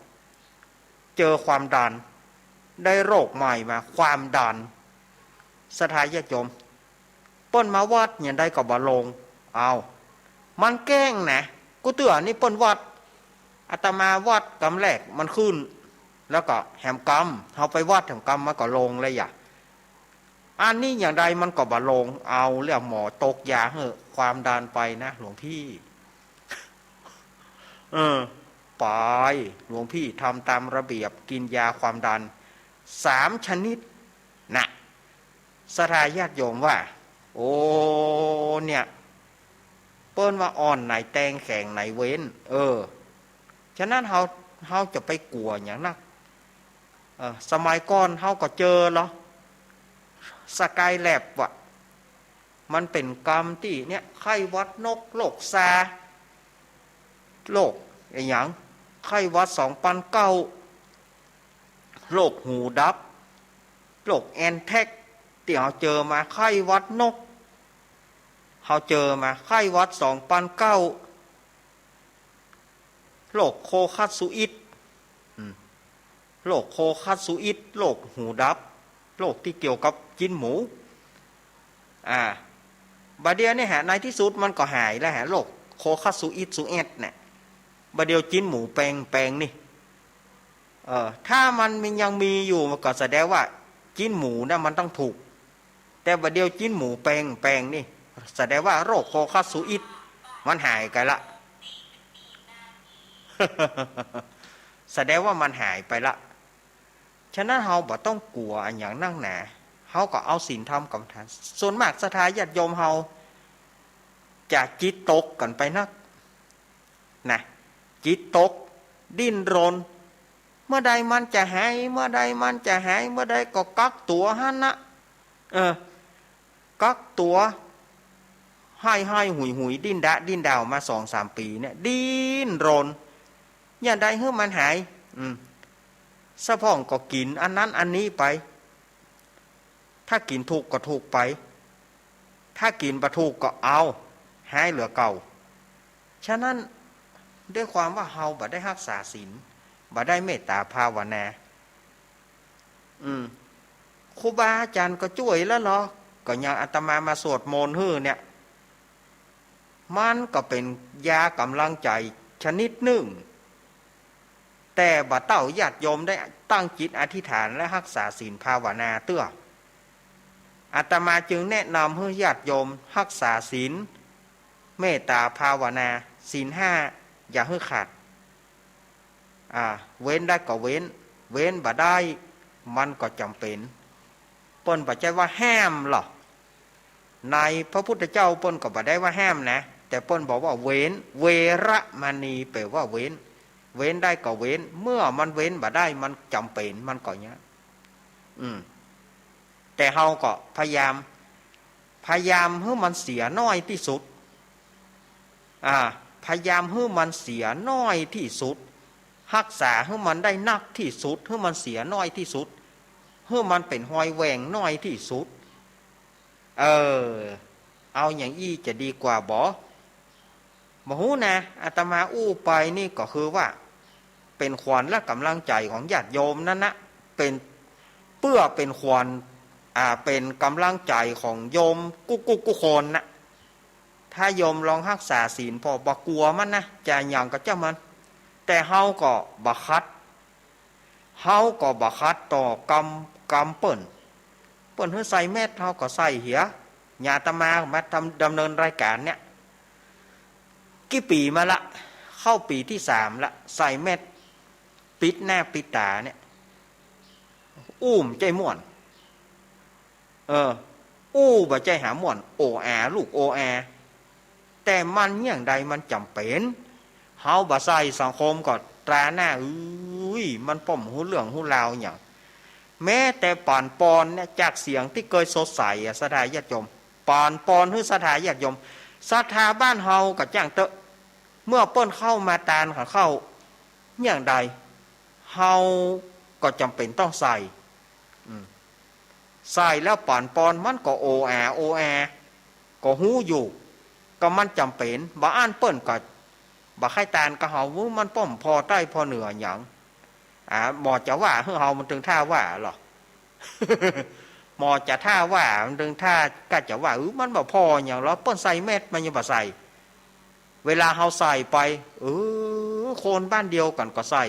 เจอความดัน ได้โรคใหม่มา ความดัน ศรัทธาญาติโยม เปิ้นมาวัดอย่างใดก็บ่ลง อ้าว มันแกล้งนะ กู้เตื้อนี่เปิ้นวัด อาตมาวัดกำแรกมันขึ้น แล้วก็แหมกำ เฮาไปวัดแหมกำมันก็ลงแล้วอย่า อันนี้อย่างใดมันก็บ่ลง เอาแล้วหมอตกยาหื้อความดันไปนะหลวงพี่ เออ ไป หลวงพี่ทำตามระเบียบ กินยาความดันสามชนิดนะ ศรัทธาญาติโยมว่า โอ้ เนี่ย เปิ้นว่าอ่อนไหนแตง แข็งไหนเว้น เออ ฉะนั้นเฮา เฮาจะไปกั๋วหยังนัก เออ สมัยก่อนเฮาก็เจอเหรอ สกายแล็บว่ะ มันเป๋นกำตี้เนี่ย ไข้หวัดนก โรคซา โรคอะหยัง ไข้หวัดสองปันเก้า โรคหูดับ โรคแอนแทรก ตี้เฮาเจอมา ไข้หวัดนก เฮาเจอมา ไข้หวัดสองปันเก้า โรคโคคัสซูอิด อืม โรคโคคัสซูอิด โรคหูดับ โรคตี้เกี่ยวกับจิ๊นหมู อ่า บ่าเดี่ยวนี้ฮะ ในตี้สุดมันก็หายแล้วฮะ โรคโคคัสซูอิด ซูเอ็ดเนี่ย บ่าเดี่ยวจิ๊นหมูแปงๆ นี่ เออ ถ้ามัน มันยังมีอยู่ มันก็แสดงว่าจิ๊นหมูนะมันต้องถูก แต่บ่าเดี่ยวจิ๊นหมูแปงๆ นี่ แสดงว่าโรคโคคัสซูอิดมันหายไปละ แสดงว่ามันหายไปละ ฉะนั้นเฮาบ่ต้องกั๋วอะหยังนักหนา เฮาก็เอาศีลธรรมกรรมฐาน ส่วนมากศรัทธาญาติโยมเฮาจะจิตตกกั๋นไปนัก นะ จิตตก ดิ้นรน เมื่อใดมันจะหาย เมื่อใดมันจะหาย เมื่อใดก็กักตั๋วหั้นนะ เออ กักตั๋ว ไห้ๆ หุยๆ ดิ้นดะดิ้นดาวมาสองสามปี๋เนี่ย ดิ้นรน อย่างใดหื้อมันหาย อืม สะพ่องก็กิ๋นอันนั้นอันนี้ไป ถ้ากิ๋นถูกก็ถูกไป ถ้ากิ๋นบ่ถูกก็เอา หายเหลือเก่า ฉะนั้น ด้วยความว่าเฮาบ่ได้ฮักษาศีล บ่ได้เมตตาภาวนา อืม ครูบาอาจ๋ารย์ก็จ้วยแล้วเหรอ ก็อย่างอาตมามาสวดมนต์หื้อเนี่ย มันก็เป๋นยากำลังใจ๋ชนิดนึ่ง แต่บ่าเต้าญาติโยมได้ตั้งจิตอธิษฐานและฮักษาศีลภาวนาเตื้อ อาตมาจึงแนะนำหื้อญาติโยมฮักษาศีล เมตตาภาวนา ศีลห้า อย่าหื้อขาด อ่า เว้นได้ก็เว้น เว้นบ่ได้มันก็จ๋ำเป๋น เปิ้นบ่ใจ้ว่าห้ามหรอก ในพระพุทธเจ้าเปิ้นก็บ่ได้ว่าห้ามนะ แต่เปิ้นบอกว่าเว้น เวระมณีแปลว่าเว้น เว้นได้ก็เว้น เมื่อมันเว้นบ่ได้มันจ๋ำเป๋นมันก็เยียะ อืม แต่เฮาก็พยายาม พยายามหื้อมันเสียน้อยตี้สุด อ่า พยายามหื้อมันเสียน้อยตี้สุด ฮักษาหื้อมันได้นักตี้สุด หื้อมันเสียน้อยตี้สุด หื้อมันเป๋นฮอยแหว่งน้อยตี้สุด เออ เอาอย่างอี้จะดีกว่าบ่ บ่ฮู้นะ อาตมาอู้ไปนี่ก็คือว่า เป๋นขวัญและก๋ำลังใจ๋ของญาติโยมนั้นนะ เป๋น เปื้อเป๋นขวัญ อ่า เป๋นก๋ำลังใจ๋ของโยมกู้ๆ กู้คนนะ ถ้าโยมลองฮักษาศีลผ่อ บ่กั๋วมันนะ จะหยังก็จ้างมัน แต่เฮาก็บ่ขัด เฮาก็บ่ขัดต่อกรรม กรรมเปิ้น เปิ้นหื้อใส่แมส เฮาก็ใส่เหีย อย่างอาตมามาทำ ดำเนินรายการเนี่ย กี่ปี๋มาละ เข้าปี๋ตี้สามละ ใส่แมส ปิดหน้าปิดต๋าเนี่ย อู้บ่ใจ้ม่วน เออ อู้บ่ใจ้หาม่วน โออา ลูกโออา แต่มันอย่างใดมันจ๋ำเป๋น เฮาบ่ใส่สังคมก็ตราหน้า เอ้ย มันป้อมฮู้เรื่องฮู้ราวหยัง แม้แต่ป๋านปอนเนี่ย จากเสียงตี้เกยสดใสอะ ศรัทธาญาติโยม ป๋านปอนหื้อศรัทธาญาติโยม ศรัทธาบ้านเฮาก็จ้างเต๊อะ เมื่อเปิ้นเข้ามาตานของเข้า อย่างใด เฮาก็จ๋ำเป๋นต้องใส่ อืม ใส่แล้วป๋านปอนมันก็โออา โออา ก็ฮู้อยู่ ก็มันจ๋ำเป๋น บ่อั้นเปิ้นก็บ่ใค่ตานกับเฮา มันป้อมผ่อใต้ผ่อเหนือหยัง อ่า หมอจะว่าหื้อเฮามันตึงท่าว่าเหรอ หมอจะท่าว่ามันตึงท่า ก้าจะว่า เออ มันบ่ผ่อหยังเหรอ เปิ้นใส่แมส มันยังบ่ใส่ เวลาเฮาใส่ไป เออ คนบ้านเดียวกั๋นก็ใส่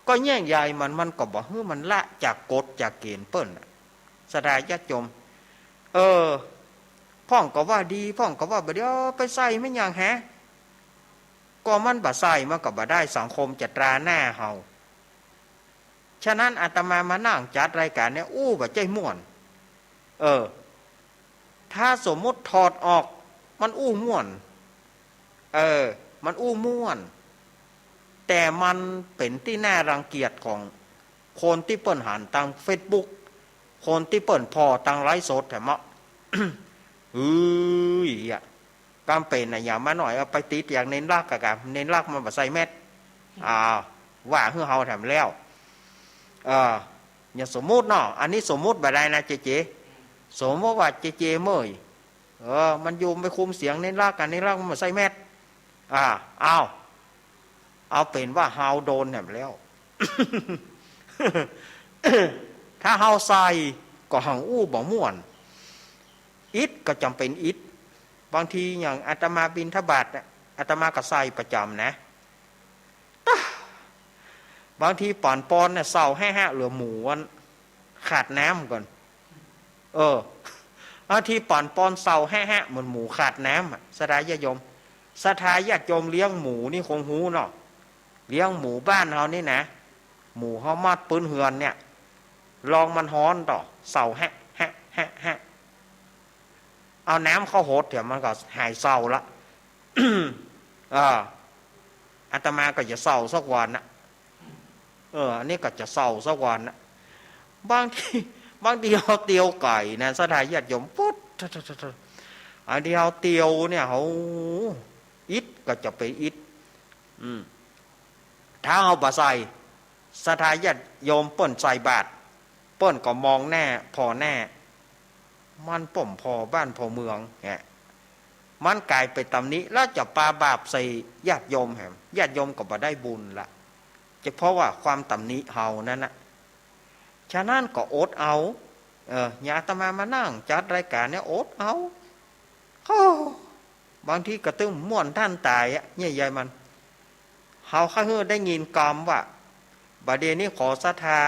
ป้อแย่งใยมัน มันก็บ่หื้อมันละจากกฎจากเกณฑ์เปิ้นน่ะ ศรัทธาญาติโยม เออ พ่องก็ว่าดี พ่องก็ว่าบ่ดี เออ ไปใส่แม่นหยังแฮะ ก็มันบ่ใส่มันก็บ่ได้ สังคมจะตราหน้าเฮา ฉะนั้นอาตมามานั่งจัดรายการเนี่ย อู้บ่ใจ้ม่วน เออ ถ้าสมมุติถอดออก มันอู้ม่วน เออ มันอู้ม่วน แต่มันเป๋นตี้น่ารังเกียจของคนตี้เปิ้นหันตางเฟซบุ๊ก คนตี้เปิ้นผ่อตางไลฟ์สดแถมเนาะ เฮ้ยอะ กำเป๋นน่ะ อย่ามาหน่อย เอาไปติดอย่างเณรลักษณ์อะ กะ เณรลักษณ์มันบ่ใส่แมส อ่า ว่าหื้อเฮาแถมแล้ว เออ อย่างสมมุติเนาะ อันนี้สมมุติบ่ได้นะเจเจ สมมุติว่าเจเจเมย เออ มันโยมไปคุมเสียงเณรลักษณ์ อันเณรลักษณ์มันบ่ใส่แมส อ่า เอา เอาเป๋นว่าเฮาโดนแหมแล้ว ถ้าเฮาใส่ก็หังอู้บ่ม่วน อิดก็จ๋ำเป๋นอิด บางทีอย่างอาตมาบิณฑบาตน่ะ อาตมาก็ใส่ประจ๋ำนะ บางทีป๋อนปอนเนี่ยเศร้าแฮะๆ เหลือหมูอันขาดน้ำก่อน เออ บางทีป๋อนปอนเศร้าแฮะๆ เหมือนหมูขาดน้ำอะ ศรัทธาญาติโยม ศรัทธาญาติโยมเลี้ยงหมูนี่คงฮู้เนาะ เลี้ยงหมูบ้านเฮานี่นะ หมูเฮามัดปื๊นเฮือนเนี่ย ลองมันฮ้อนเต๊อะ เศร้าแฮะๆๆๆ เอาน้ำเข้าหดเดี๋ยวมันก็หายเศร้าละ อ่า อาตมาก็จะเศร้าสักวันนะ เออ อันนี้ก็จะเศร้าสักวันนะ บางที บางทีเฮาเตียวไก่นะ ศรัทธาญาติโยม ปุ๊ด อันที่เฮาเตียวเนี่ย เฮาอิดก็จะไปอิด อืม ถ้าเฮาบ่ใส่ ศรัทธาญาติโยมเปิ้นใส่บาตร เปิ้นก็มองแน่ ผ่อแน่ มันป้อมผ่อบ้านผ่อเมืองเนี่ย มันก๋ายเป๋นตำหนิ แล้วจะปาบาปใส่ญาติโยมแหม ญาติโยมก็บ่ได้บุญละ จะเพราะว่าความตำหนิเฮานั้นนะ ฉะนั้นก็อดเอา เออ อย่างอาตมามานั่งจัดรายการเนี่ย อดเอา โอ้ บางทีก็ตึงม่วนตันต๋ายอะ เนี่ยยายมัน เฮาใค่หื้อได้ยินกำว่า บ่าเดี่ยวนี้ขอศรัทธา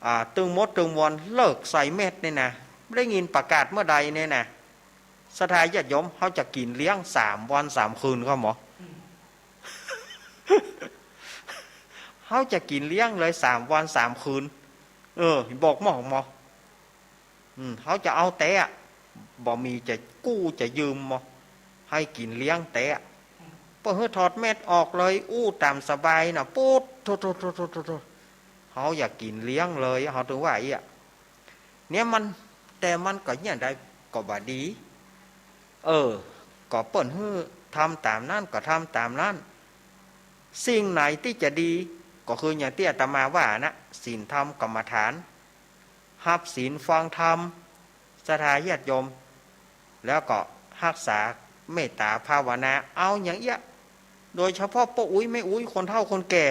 อ่า ตึงหมดตึงมวลเลิกใส่แมสเนี่ยนะ ได้ยินประกาศเมื่อใดเนี่ยนะ ศรัทธาญาติโยม เฮาจะกิ๋นเลี้ยงสามวันสามคืนครับหมอ เฮาจะกิ๋นเลี้ยงเลยสามวันสามคืน เออ บอกหมอ หมอ อืม เฮาจะเอาแต๊อะ บ่มีจะกู้จะยืมบ่ หื้อกิ๋นเลี้ยงแต๊อะ ป้อหื้อถอดแมสออกเลย อู้ต๋ามสบายน่ะ ปุ๊ด โธ่ โธ่ โธ่ เฮาอยากกิ๋นเลี้ยงเลย เฮาตึงว่าอี้อะ เนี่ยมัน แต่มันก็อย่างใดก็บ่ดี เออ ก็เปิ้นหื้อทำต๋ามนั้นก็ทำต๋ามนั้น สิ่งไหนตี้จะดี ก็คืออย่างตี้อาตมาว่านะ ศีลธรรมกรรมฐาน ฮับศีลฟังธรรม ศรัทธาญาติโยม แล้วก็ฮักษาเมตต๋าภาวนา เอาอย่างเอี้ย โดยเฉพาะป้ออุ๊ยแม่อุ๊ย คนเฒ่าคนแก่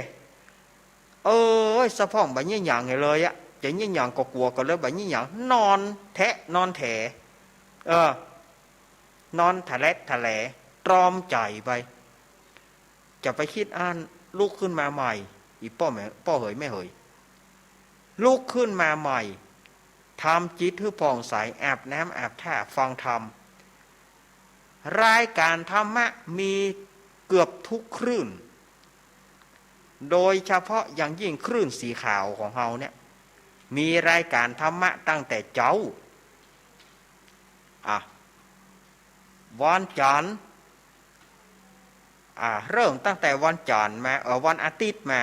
เอ้ย สะพ่องบ่เยียะหยังเลยอะ จะเยียะหยังก็กั๋วกั๋นเลย บ่เยียะหยัง นอนแทะนอนแถ เออ นอนทะแลดทะแหล ตรอมใจ๋ไป จะไปคิดอั้น ลุกขึ้นมาใหม่ อีป้อแม่ ป้อเหยแม่เหย ลุกขึ้นมาใหม่ ทำจิตหื้อผ่องใส อาบน้ำอาบท่า ฟังธรรม รายการธรรมะมีเกือบทุกคลื่น โดยเฉพาะอย่างยิ่งคลื่นสีขาวของเฮาเนี่ย มีรายการธรรมะตั้งแต่เจ๊า อ่ะ วันจันทร์ อ่า เริ่มตั้งแต่วันจันทร์มา เอ่อ วันอาทิตย์มา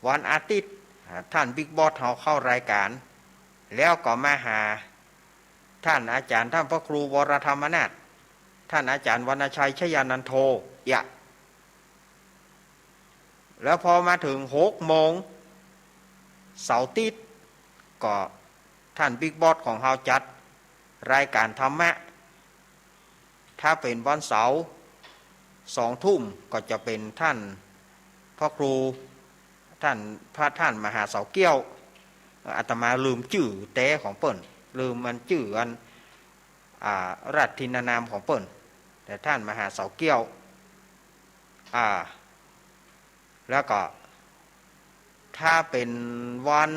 วันอาทิตย์ อ่า ท่านบิ๊กบอสเฮาเข้ารายการ แล้วก็มาหา ท่านอาจ๋ารย์ ท่านพระครูวรธรรมนาถ ท่านอาจ๋ารย์วรรณชัยชยานันโท เอี้ย แล้วพอมาถึงหกโมง เสาร์อาทิตย์ ก็ท่านบิ๊กบอสของเฮาจัดรายการธรรมะ ถ้าเป๋นวันเสาร์ สองทุ่ม ก็จะเป๋นท่านพระครู ท่าน พระท่านมหาเสาแก้ว อาตมาลืมจื้อแต๊ของเปิ้น ลืมอันจื้ออัน อ่า ราชทินนามของเปิ้น แต่ท่านมหาเสาแก้ว อ่า แล้วก็ ถ้าเป๋นวัน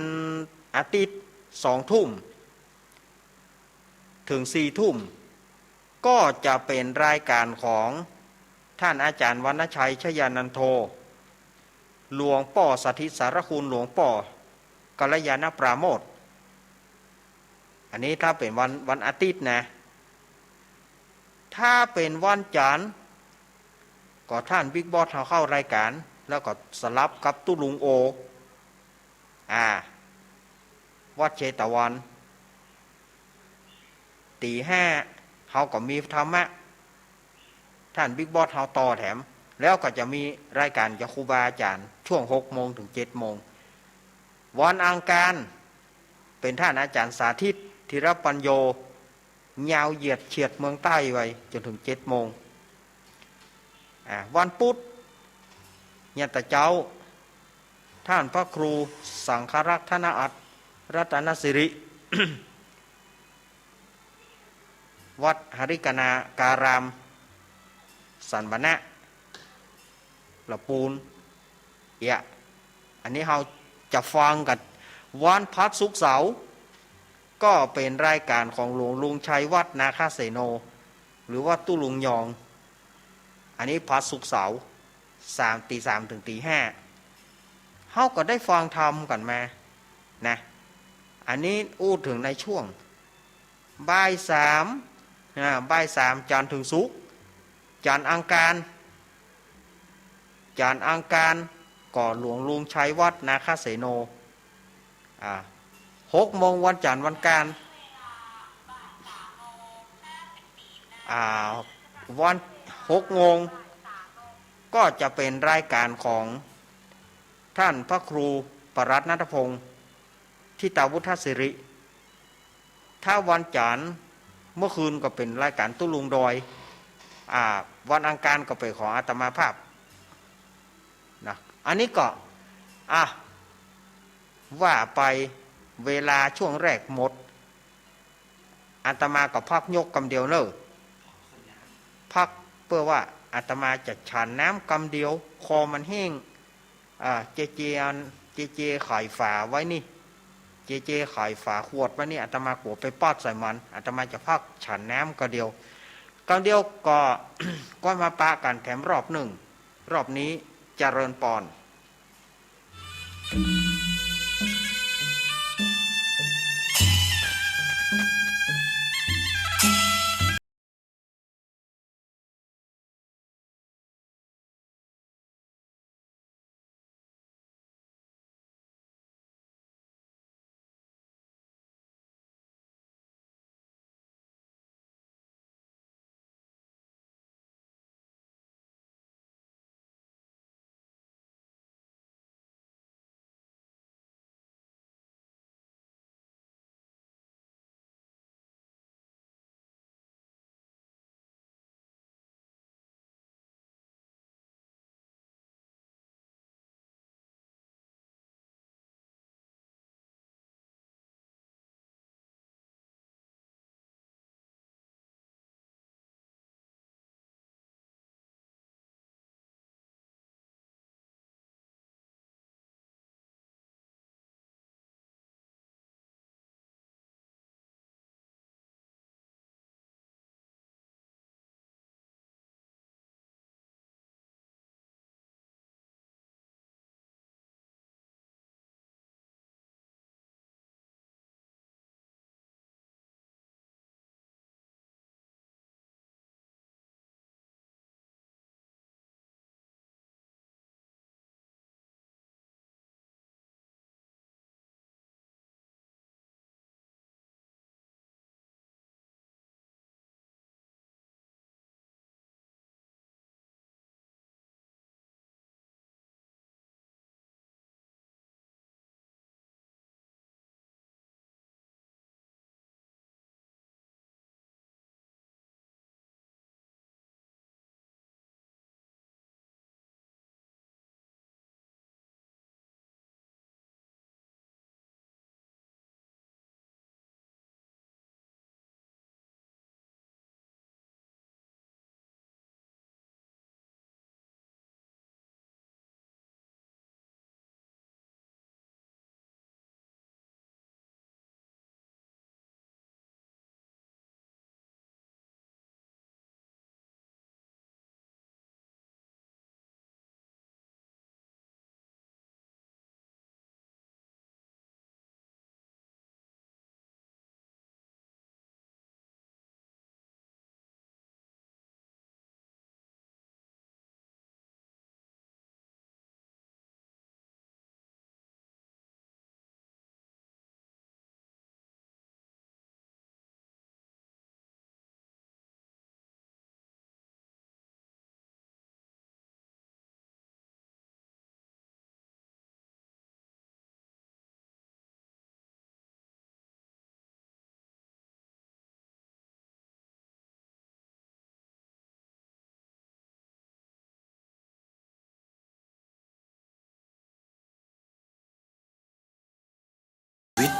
อาทิตย์ สองทุ่ม เถิง สี่ทุ่ม ก็จะเป๋นรายก๋านของต้านอาจ๋ารย์วรรณชัย ชยานันโท หลวงป้อสถิตสารคุณ หลวงป้อกัลยาณปราโมทย์ อันนี้ถ้าเป๋นวัน วันอาทิตย์นะ ถ้าเป๋นวันจั๋นทร์ ก็ต้านบิ๊กบอสเฮาเข้ารายก๋าน แล้วก็สลับกับตุ๊ลุงโอ อ่า วัดเชตวัน ตี๋ห้า เฮาก็มีธรรมะ ต้านบิ๊กบอสเฮาต่อแถม แล้วก็จะมีรายก๋านจากครูบาอาจ๋ารย์ ช่วง หกโมง เถิง เจ็ดโมง วันอังคาร เป๋นต้านอาจ๋ารย์สาธิต ธีรปัญโญ ยาวเหยียดเฉียดเมืองใต้ไปจ๋นเถิง เจ็ดโมง อ่า วันพุธ ยามต๋อนเจ๊า ต้านพระครูสังฆรักษ์ ธนอัตถ์ รัตนสิริ วัดหริกนาการาม สันมณะ ละปูน เอียะ อันนี้เฮาจะฟังกั๋น วันพฤหัส ศุกร์ เสาร์ ก็เป๋นรายก๋านของหลวงลุงชัยวัฒน์ นาคเสโน หรือว่าตุ๊ลุงยอง อันนี้พฤหัส ศุกร์ เสาร์ สาม ตี๋สามเถิงตี๋ห้า เฮาก็ได้ฟังธรรมกั๋นมา นะ อันนี้อู้เถิงในช่วง บ่ายสาม อ่า บ่ายสาม จั๋นทร์เถิงศุกร์ จั๋นทร์อังคาร จั๋นทร์อังคาร ก็หลวงลุงชัยวัฒน์ นาคเสโน อ่า หกโมง วันจั๋นทร์วันอังคาร อ่า วัน หกโมง ก็จะเป๋นรายก๋านของต้านพระครูปรัตน์ ณัฐพงษ์ ทิตาวุฒสิริ ถ้าวันจั๋นทร์เมื่อคืนก็เป๋นรายก๋านตุ๊ลุงดอย อ่า วันอังคารก็เป๋นของอาตมาภาพ นะ อันนี้ก็ อ่ะ ว่าไปเวลาช่วงแรกหมด อาตมาก็พักยกกำเดียวเน่อ พักเปื้อว่าอาตมาจะฉันน้ำกำเดียว คอมันแห้ง อ่า เจเจอัน เจเจไขฝาไว้นี่ เจเจไขฝาขวดไว้นี่ อาตมากั๋วไปปอดใส่มัน อาตมาจะพักฉันน้ำกำเดียว กำเดียวก็ ก็มาปะกั๋นแถมรอบนึ่ง รอบนี้เจริญปอน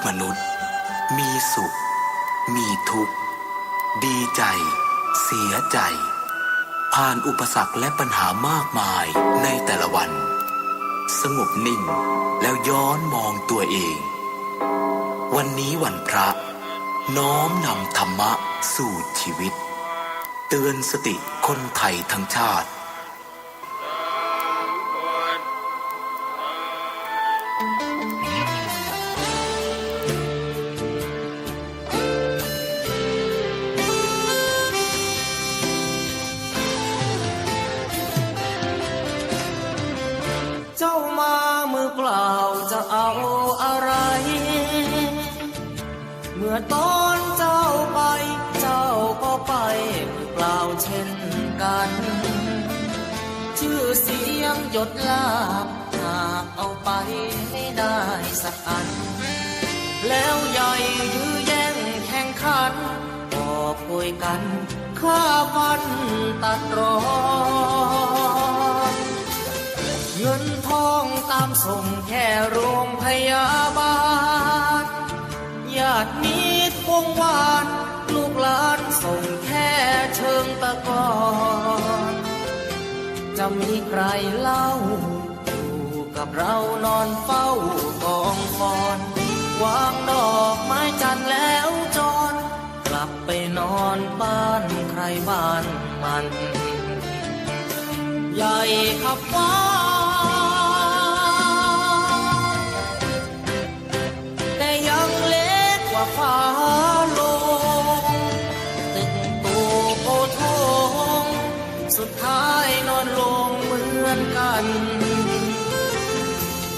มนุษย์ มีสุข มีทุกข์ ดีใจ เสียใจ ผ่านอุปสรรคและปัญหามากมายในแต่ละวัน สงบนิ่ง แล้วย้อนมองตัวเอง วันนี้วันพระ น้อมนำธรรมะสู่ชีวิต เตือนสติคนไทยทั้งชาติ เจ้ามามือเปล่าจะเอาอะไร เมื่อตอนเจ้าไป เจ้าก็ไปมือเปล่าเช่นกัน ชื่อเสียงยศลาภหากเอาไปไม่ได้สักอัน แล้วใหญ่ยื้อแย่งแข่งขัน กอบโกยกันฆ่าฟันตัดรอน เงินทองตามส่งแค่โรงพยาบาล ญาติมิตรวงวาน ลูกหลานส่งแค่เชิงตะกอน จะมีใครเล่า อยู่กับเรานอนเฝ้ากองฟอน วางดอกไม้จันทร์แล้วจร กลับไปนอนบ้านใครบ้านมัน ใหญ่ขับฟ้า แต่ยังเล็กกว่าฟ้าลง ตึกตูโอโถง สุดท้ายนอนลงเหมือนกัน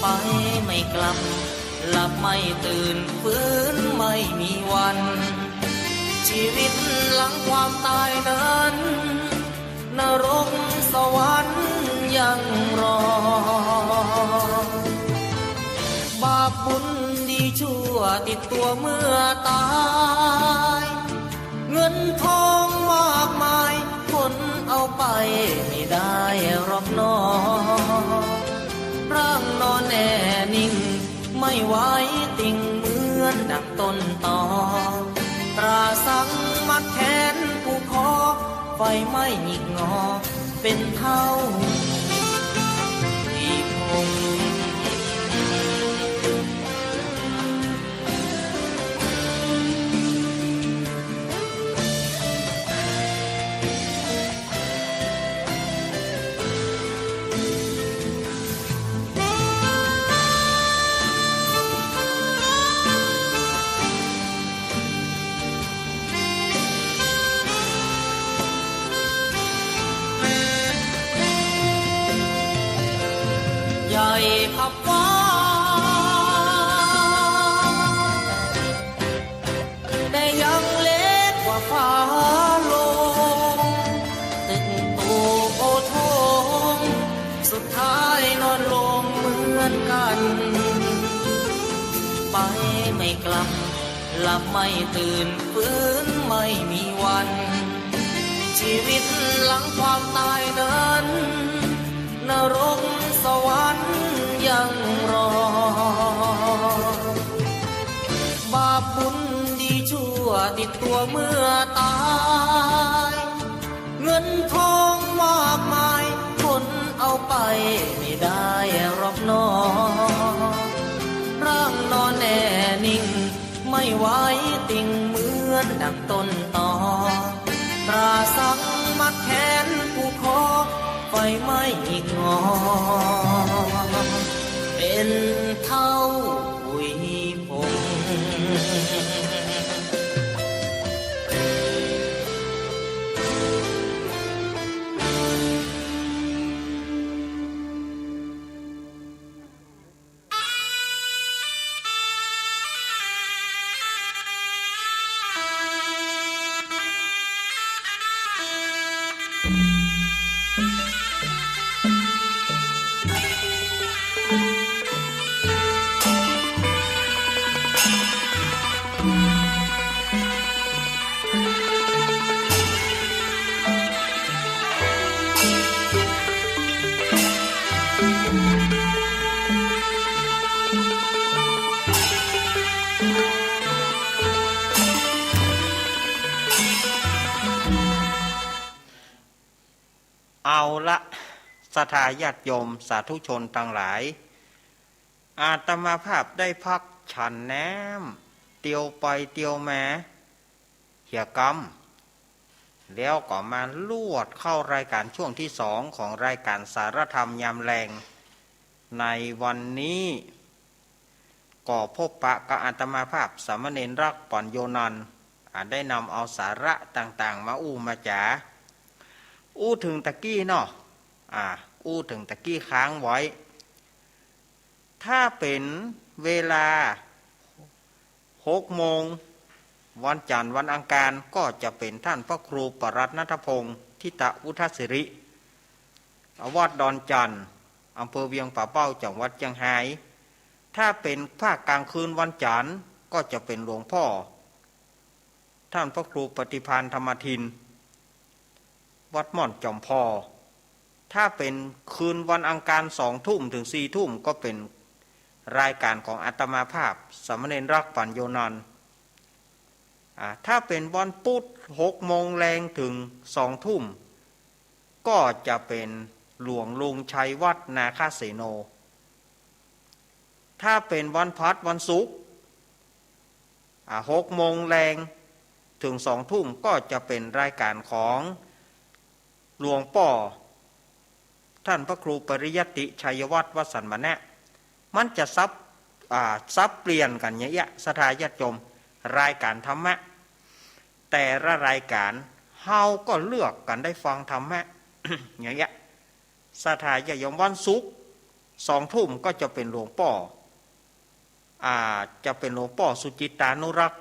ไปไม่กลับ หลับไม่ตื่น ฟื้นไม่มีวัน ชีวิตหลังความตายนั้น นรกสวรรค์ยังรอ บาปบุญดีชั่วติดตัวเมื่อตาย เงินทองมากมาย คนเอาไปไม่ได้หรอกหนอ ร่างนอนแน่นิ่ง ไม่ไหวติงเหมือนดังต้นตอ ตราสังมัดแขนผูกคอ ไฟไหม้หงิกงอเป็นเท่าอีพง ใหญ่ขับฟ้า แต่ยังเล็กกว่าฟ้าลง ตึกตูโอโถง สุดท้ายนอนลงเหมือนกัน ไปไม่กลับ หลับไม่ตื่น ฟื้นไม่มีวัน ชีวิตหลังความตายนั้น นรกสวรรค์ยังรอ บาปบุญดีชั่วติดตัวเมื่อตาย เงินทองมากมาย คนเอาไปไม่ได้หรอกหนอ ร่างนอนแน่นิ่ง ไม่ไหวติงเหมือนดังต้นตอ ตราสังมัดแขนผูกคอ ไฟไหม้หงิกงอเป็นเท่าขุยผง ละ ศรัทธาญาติโยมสาธุชนตังหลาย อาตมาภาพได้พักฉันน้ำเตียวไปเตียวมาเหียกำ แล้วก็มาลวดเข้ารายการช่วงที่สองของรายการสารธรรมยามแลง ในวันนี้ ก็พบปะกับอาตมาภาพสามเณรรักษ์ ปัญโญนันท์ อ่า ได้นำเอาสาระต่างๆ มาอู้มาจ๋า อู้เถิงตะกี้เนาะ อ่า อู้เถิงตะกี้ค้างไว้ ถ้าเป๋นเวลาหกโมง วันจันทร์วันอังคาร ก็จะเป๋นท่านพระครูปรัตน์ณัฐพงษ์ ธิตะวุฒสิริ วัดดอนจันทน์ อำเภอเวียงป่าเป้า จังหวัดเจียงฮาย ถ้าเป๋นภาคกลางคืนวันจันทร์ ก็จะเป๋นหลวงป้อ ท่านพระครูปฏิภาณธรรมทิน วัดม่อนจอมพอ ถ้าเป๋นคืนวันอังคารสองทุ่มเถิงสี่ทุ่ม ก็เป๋นรายการของอาตมาภาพสามเณรรักษ์ ปัญโญนันท์ อ่า ถ้าเป๋นวันพุธหกโมงแลงเถิงสองทุ่ม ก็จะเป๋นหลวงลุงชัยวัฒน์ นาคเสโน ถ้าเป๋นวันพฤหัสวันศุกร์ อ่า หกโมงแลงเถิงสองทุ่ม ก็จะเป๋นรายการของหลวงป้อ ท่านพระครูปริยัติชัยวัฒน์ วัดสันมะนะ มันจะสับ อ่า สับเปลี่ยนกั๋นอย่างเงี้ย ศรัทธาญาติโยม รายการธรรมะ แต่ละรายการ เฮาก็เลือกกั๋นได้ฟังธรรมะ อย่างเงี้ย ศรัทธาญาติโยม วันศุกร์สองทุ่ม ก็จะเป๋นหลวงป้อ อ่า จะเป๋นหลวงป้อสุจิตตานุรักษ์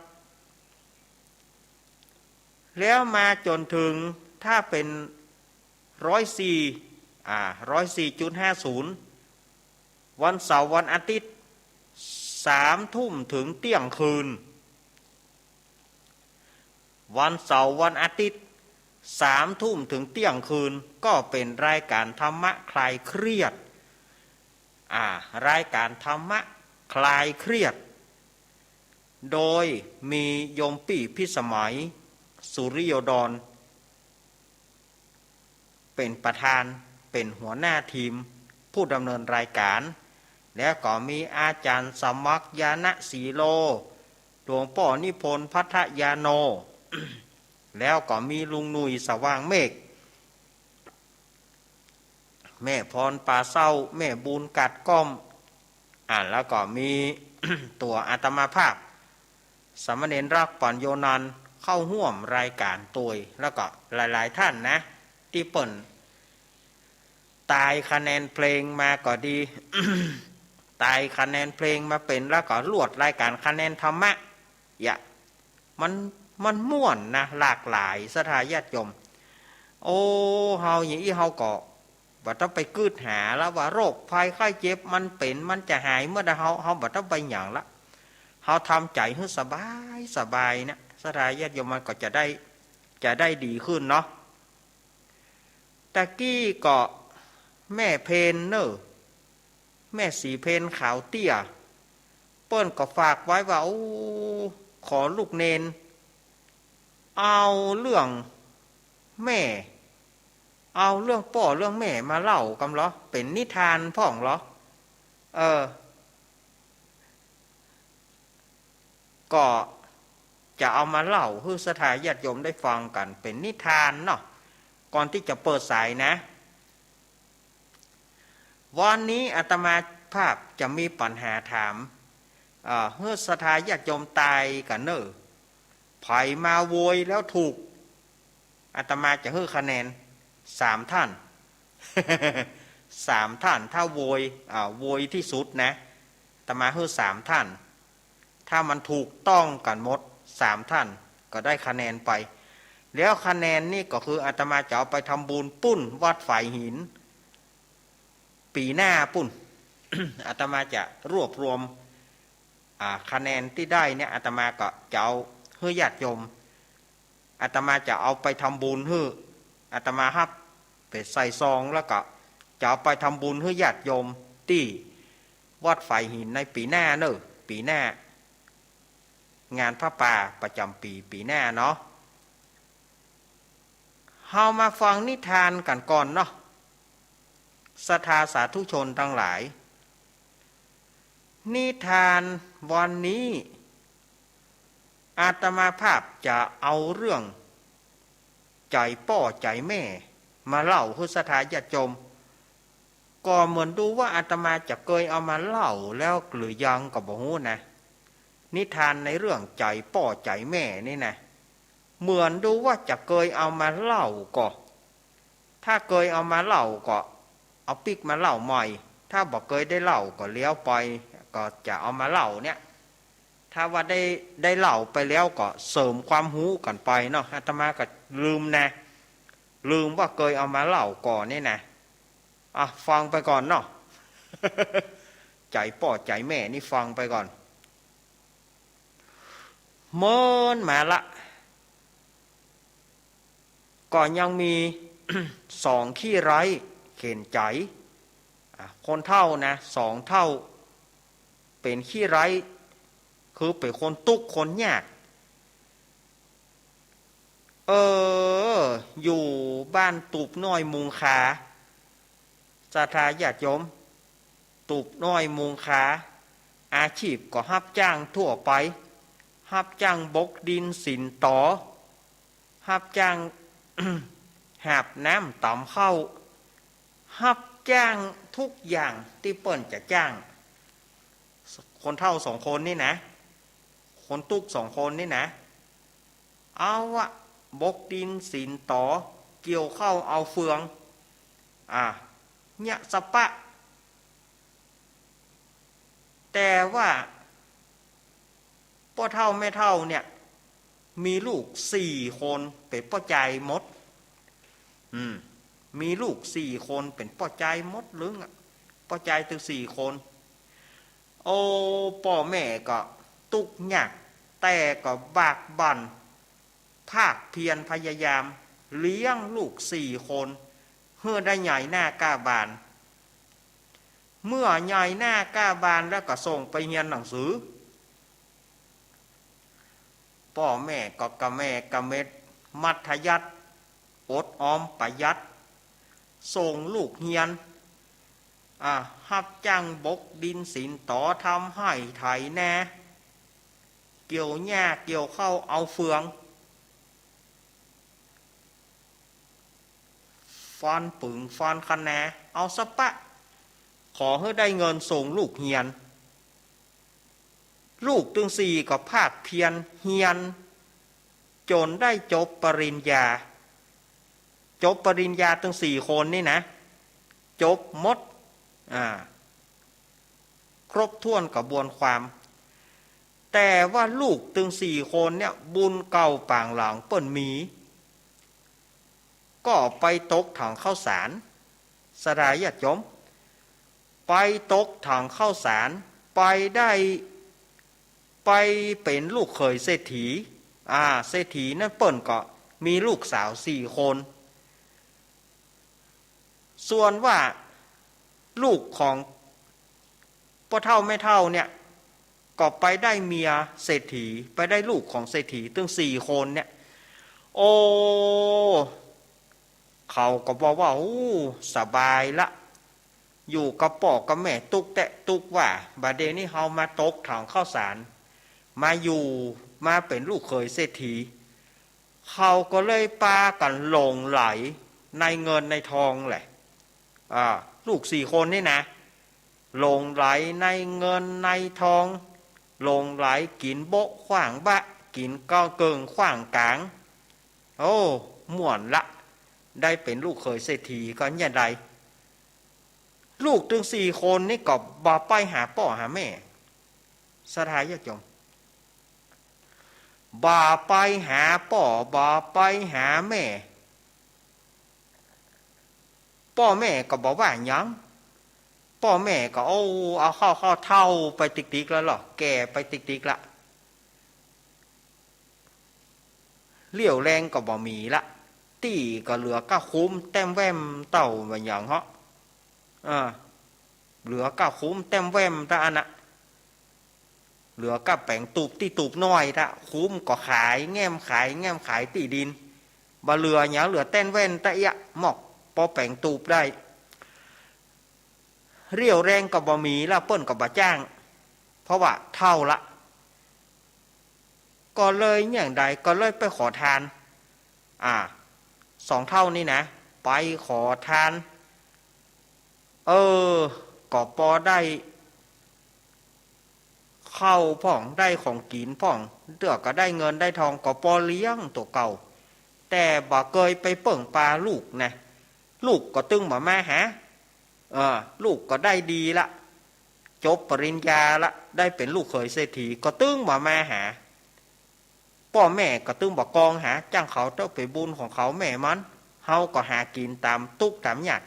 แล้วมาจ๋นเถิง ถ้าเป๋นร้อยสี่ อ่า ร้อยสี่จุดห้าศูนย์ วันเสาร์วันอาทิตย์ สามทุ่มเถิงเตี้ยงคืน วันเสาร์วันอาทิตย์ สามทุ่มเถิงเตี้ยงคืน ก็เป๋นรายการธรรมะคลายเครียด อ่า รายการธรรมะคลายเครียด โดยมีโยมปี้พิสมัย สุริโยดร เป๋นประธาน เป๋นหัวหน้าทีมผู้ดำเนินรายการ แล้วก็มีอาจ๋ารย์สมัคร ญาณสีโล หลวงป้อนิพนธ์ ภัททยาโน แล้วก็มีลุงหนุ่ย สว่างเมฆ แม่พร ป่าเศร้า แม่บุญ กัดก้อม อ่า แล้วก็มี ตั๋วอาตมาภาพ สามเณรรักษ์ ปัญโญนันท์ เข้าฮ่วมรายการตวย แล้วก็หลายๆ ท่านนะ ตี้เปิ้นตายคะแนนเพลงมาก็ดี ตายคะแนนเพลงมาเป๋น แล้วก็ลวดรายการคะแนนธรรมะ อย่า มัน มันม่วนนะ หลากหลาย ศรัทธาญาติโยม โอ้ เฮาอย่างอี้เฮาก็บ่ต้องไปกึ๊ดหาแล้วว่าโรคภัยไข้เจ็บมันเป๋น มันจะหายเมื่อใด เฮา เฮาบ่ต้องไปหยังละ เฮาทำใจ๋หื้อสบายสบายเนี่ย ศรัทธาญาติโยมมันก็จะได้ จะได้ดีขึ้นเนาะ ตะกี้ก็แม่เพนเน่อ แม่สีเพน ขาวเตี้ย เปิ้นก็ฝากไว้ว่า โอ้ ขอลูกเณร เอาเรื่องแม่ เอาเรื่องป้อเรื่องแม่มาเล่ากำเหรอ เป๋นนิทานพ่องเหรอ เออ ก็จะเอามาเล่าหื้อศรัทธาญาติโยมได้ฟังกั๋น เป๋นนิทานเนาะ ก่อนตี้จะเปิดสายนะ วันนี้อาตมาภาพจะมีปั๋ญหาถาม เอ่อ หื้อศรัทธาญาติโยมตายกั๋นเน่อ ใผมาโวยแล้วถูก อาตมาจะหื้อคะแนนสามท่าน สามท่าน ถ้าโวย อ่า โวยที่สุดนะ อาตมาหื้อสามท่าน ถ้ามันถูกต้องกั๋นหมดสามท่านก็ได้คะแนนไป แล้วคะแนนนี่ก็คืออาตมาจะเอาไปทำบุญปุ้นวัดฝายหิน ปี๋หน้าปุ้น อาตมาจะรวบรวม อ่า คะแนนตี้ได้เนี่ย อาตมาก็จะเอาหื้อญาติโยม อาตมาจะเอาไปทำบุญหื้อ อาตมาฮับไปใส่ซอง แล้วก็จะเอาไปทำบุญหื้อญาติโยมตี้วัดฝายหินในปี๋หน้าเน่อ ปี๋หน้า งานผ้าป่าประจ๋ำปี๋ ปี๋หน้าเนาะ เฮามาฟังนิทานกั๋นก่อนเนาะ ศรัทธาสาธุชนตังหลาย นิทานวันนี้ อาตมาภาพจะเอาเรื่องใจ๋ป้อใจ๋แม่มาเล่าหื้อศรัทธาญาติโยม ก็เหมือนดูว่าอาตมาจะเกยเอามาเล่าแล้วหรือยังก็บ่ฮู้นะ นิทานในเรื่องใจ๋ป้อใจ๋แม่นี่นะ เหมือนดูว่าจะเกยเอามาเล่าก็ ถ้าเกยเอามาเล่าก็ เอาปิ๊กมาเล่าใหม่ ถ้าบ่เกยได้เล่าก็เลี้ยวไป ก็จะเอามาเล่าเนี่ย ถ้าว่าได้ ได้เล่าไปแล้วก็เสริมความฮู้กั๋นไปเนาะ อาตมาก็ลืมนะ ลืมว่าเกยเอามาเล่าก่อนนี่นะ อ่ะ ฟังไปก่อนเนาะ ใจ๋ป้อใจ๋แม่นี่ฟังไปก่อน เมินมาละ ก็ยังมี สองขี้ไร้เข็ญใจ๋ อ่ะ คนเฒ่านะ สองเฒ่า เป๋นขี้ไร้ คือเป๋นคนตุ๊กข์คนยาก เออ อยู่บ้านตูบน้อยมุงคา ศรัทธาญาติโยม ตูบน้อยมุงคา อาชีพก็ฮับจ้างทั่วไป ฮับจ้างบกดินสินตอ ฮับจ้าง หาบน้ำต๋ำข้าว ฮับจ้างทุกอย่างตี้เปิ้นจะจ้าง คนเฒ่าสองคนนี่นะ คนตุ๊กข์สองคนนี่นะ เอาอะ บกดินสินตอ เกี่ยวข้าวเอาเฟือง อ่ะ เยียะสะปะ แต่ว่า ป้อเฒ่าแม่เฒ่าเนี่ย มีลูกสี่คนเป๋นป้อจายหมด อืม มีลูกสี่คนเป๋นป้อจายหมดลึงอะ ป้อจายตึงสี่คน โอ้ ป้อแม่ก็ตุ๊กข์ยาก แต่ก็บากบั่น ภาคเพียรพยายามเลี้ยงลูกสี่คน หื้อได้ใหญ่หน้ากล้าบาน เมื่อใหญ่หน้ากล้าบานแล้วก็ส่งไปเฮียนหนังสือ ป้อแม่ก็กะแม่กะเม็ด มัธยัสถ์ อดออมประหยัด ส่งลูกเฮียน อ่ะ ฮับจ้างบกดินสินตอ ทำไฮ่ไถนา เกี่ยวหญ้าเกี่ยวข้าวเอาเฟือง ฟานปึงฟานคะแน เอาสะปะ ขอหื้อได้เงินส่งลูกเฮียน ลูกตึงสี่ก็ภาคเพียรเฮียน จ๋นได้จบปริญญา จบปริญญาตึงสี่คนนี่นะ จบหมด อ่า ครบถ้วนกระบวนความ แต่ว่าลูกตึงสี่คนเนี่ย บุญเก่าปางหลังเปิ้นมี ก็ไปตกถังข้าวสาร ศรัทธาญาติโยม ไปตกถังข้าวสาร ไปได้ ไปเป๋นลูกเขยเศรษฐี อ่า เศรษฐีนั้นเปิ้นก็มีลูกสาวสี่คน ส่วนว่าลูกของป้อเฒ่าแม่เฒ่าเนี่ย ก็ไปได้เมียเศรษฐี ไปได้ลูกของเศรษฐีตึงสี่คนเนี่ย โอ้ เขาก็บอกว่า โอ้ สบายละ อยู่กับป้อกับแม่ตุ๊กแต๊ตุ๊กว่า บ่าเดี่ยวนี้เฮามาตกถังข้าวสาร มาอยู่ มาเป๋นลูกเขยเศรษฐี เขาก็เลยปากั๋นหลงใหลในเงินในทองแหละ อ่า ลูกสี่คนนี่นะ หลงใหลในเงินในทอง หลงใหลกิ๋นโบ๊ะขว้างบะ กิ๋นเกิ่งขว้างก๋าง โอ้ ม่วนละ ได้เป๋นลูกเขยเศรษฐีก็เยียะใด ลูกตึงสี่คนนี่ก็บ่ไปหาป้อหาแม่ ศรัทธาญาติโยม บ่ไปหาป้อ บ่ไปหาแม่ ป้อแม่ก็บ่ว่าหยัง ป้อแม่ก็ โอ้ เอาเข้า เข้าเฒ่าไปติ๊กๆ แล้วเนาะ แก่ไปติ๊กๆ ละ เรี่ยวแรงก็บ่มีละ ตี้ก็เหลือก้าคุ้มแต้มแว่มเต้าบ่าหยังเหาะ อ่า เหลือก้าคุ้มแต้มแว่มเต้าอั้นนะ เหลือก้าแป๋งตูบตี้ตูบน้อยเต้า คุ้มก็ขายแง้ม ขายแง้ม ขายตี้ดิน บ่เหลือหยัง เหลือแต้มแว่มเต้าเอี้ยะ หมอกปอแป๋งตูบได้ เรี่ยวแรงก็บ่มีละ เปิ้นก็บ่จ้าง เพราะว่าเฒ่าละ ก็เลยอย่างใดก็เลยไปขอทาน อ่า สองเฒ่านี่นะ ไปขอทาน เออ ก็ปอได้ข้าวพ่อง ได้ของกิ๋นพ่อง เตื้อก็ได้เงินได้ทอง ก็ปอเลี้ยงตั๋วเก่า แต่บ่เกยไปเปิ้งปาลูกนะ ลูกก็ตึงบ่มาหา เออ ลูกก็ได้ดีละ จบปริญญาละ ได้เป๋นลูกเขยเศรษฐี ก็ตึงบ่มาหา ป้อแม่ก็ตึงบ่กองหา จ้างเขาเต๊อะ เป๋นบุญของเขาแม่มัน เฮาก็หากิ๋นต๋ามตุ๊กต๋ามยาก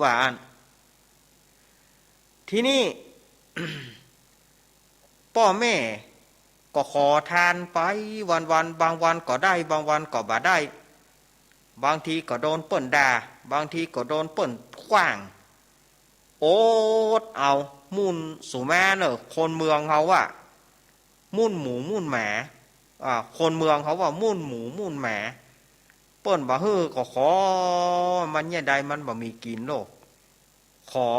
ว่าอั้น ทีนี้ ป้อแม่ก็ขอทานไปวันๆ บางวันก็ได้ บางวันก็บ่ได้ บางทีก็โดนเปิ้นด่า บางทีก็โดนเปิ้นขว้าง อดเอา หมู่น สุมาเน่อ คนเมืองเฮาว่า หมู่นหมูหมู่นหมา อ่า คนเมืองเขาว่าหมู่นหมูหมู่นหมา เปิ้นบ่หื้อก็ขอ มันเยียะใดมันบ่มีกิ๋นโลก ขอ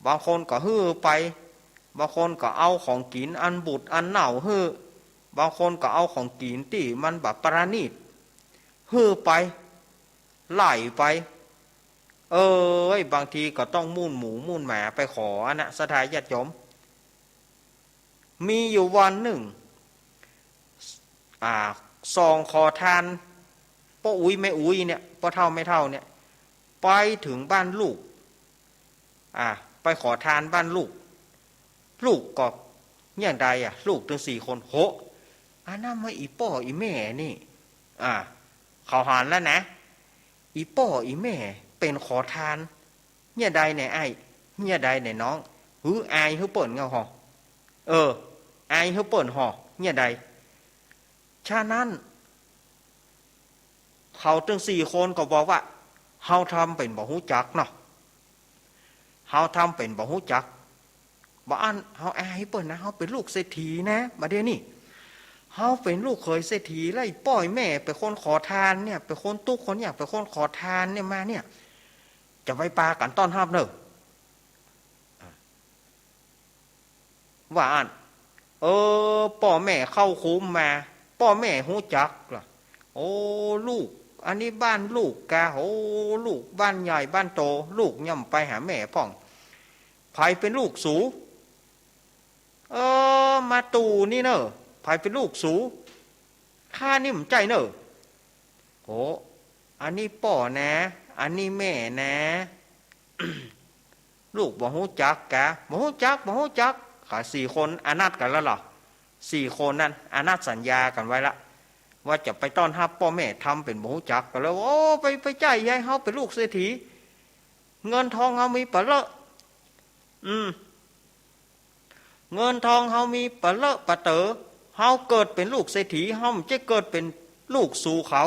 บางคนก็หื้อไป บางคนก็เอาของกิ๋นอันบูดอันเน่าหื้อ บางคนก็เอาของกิ๋นตี้มันบ่ประณีตหื้อไป ไล่ไป เอ้ย บางทีก็ต้องหมู่นหมูหมู่นหมาไปขออั้นนะ ศรัทธาญาติโยม มีอยู่วันนึ่ง อ่า ส่องขอทาน ป้ออุ๊ยแม่อุ๊ยเนี่ย ป้อเฒ่าแม่เฒ่าเนี่ย ไปเถิงบ้านลูก อ่า ไปขอทานบ้านลูก ลูกก็อย่างใดอะ ลูกตึงสี่คน โห อันนั้นมันอี่ป้ออี่แม่นี่ อ่า เขาหันแล้วนะ อี่ป้ออี่แม่เป๋นขอทาน เยียะใดแหน่อ้าย เยียะใดแหน่น้อง หื้ออายหื้อเปิ้นเงาห่อ เออ อายหื้อเปิ้นห่อ เยียะใด ฉะนั้น เขาตึงสี่คนก็บอกว่า เฮาทำเป๋นบ่ฮู้จักเนาะ เฮาทำเป๋นบ่ฮู้จัก บ่อั้นเฮาอายเปิ้นนะ เฮาเป๋นลูกเศรษฐีนะ บ่าเดี่ยวนี้ เฮาเป๋นลูกเขยเศรษฐี แล้วอี่ป้ออี่แม่เป๋นคนขอทานเนี่ย เป๋นคนตุ๊กข์คนยาก เป๋นคนขอทานเนี่ยมาเนี่ย จะไปปากั๋นต้อนฮับเน่อ ว่าอั้น เออ ป้อแม่เข้าคุ้มมา ป้อแม่ฮู้จักละ โอ้ ลูก อันนี้บ้านลูกกา โอ้ ลูกบ้านใหญ่บ้านโต ลูกย่อมไปหาแม่พ่อง ใผเป๋นลูกสู เออ มาตู่นี่เน่อ ใผเป๋นลูกสู ข้านี่บ่ใจ้เน่อ โอ้ อันนี้ป้อนะ อันนี้แม่นะ ลูกบ่ฮู้จักกา บ่ฮู้จัก บ่ฮู้จัก เขาสี่คนอานัดกั๋นแล้วเหรอ สี่คนนั้นอานัดสัญญากั๋นไว้ละ ว่าจะไปต้อนฮับป้อแม่ ทำเป๋นบ่ฮู้จัก ก็เลยว่า โอ้ ไป ไปใจ้ใย เฮาเป๋นลูกเศรษฐี เงินทองเฮามีปะเลอะ อืม เงินทองเฮามีปะเลอะปะเต๋อ เฮาเกิดเป๋นลูกเศรษฐี เฮาบ่ใจ้เกิดเป๋นลูกสูเขา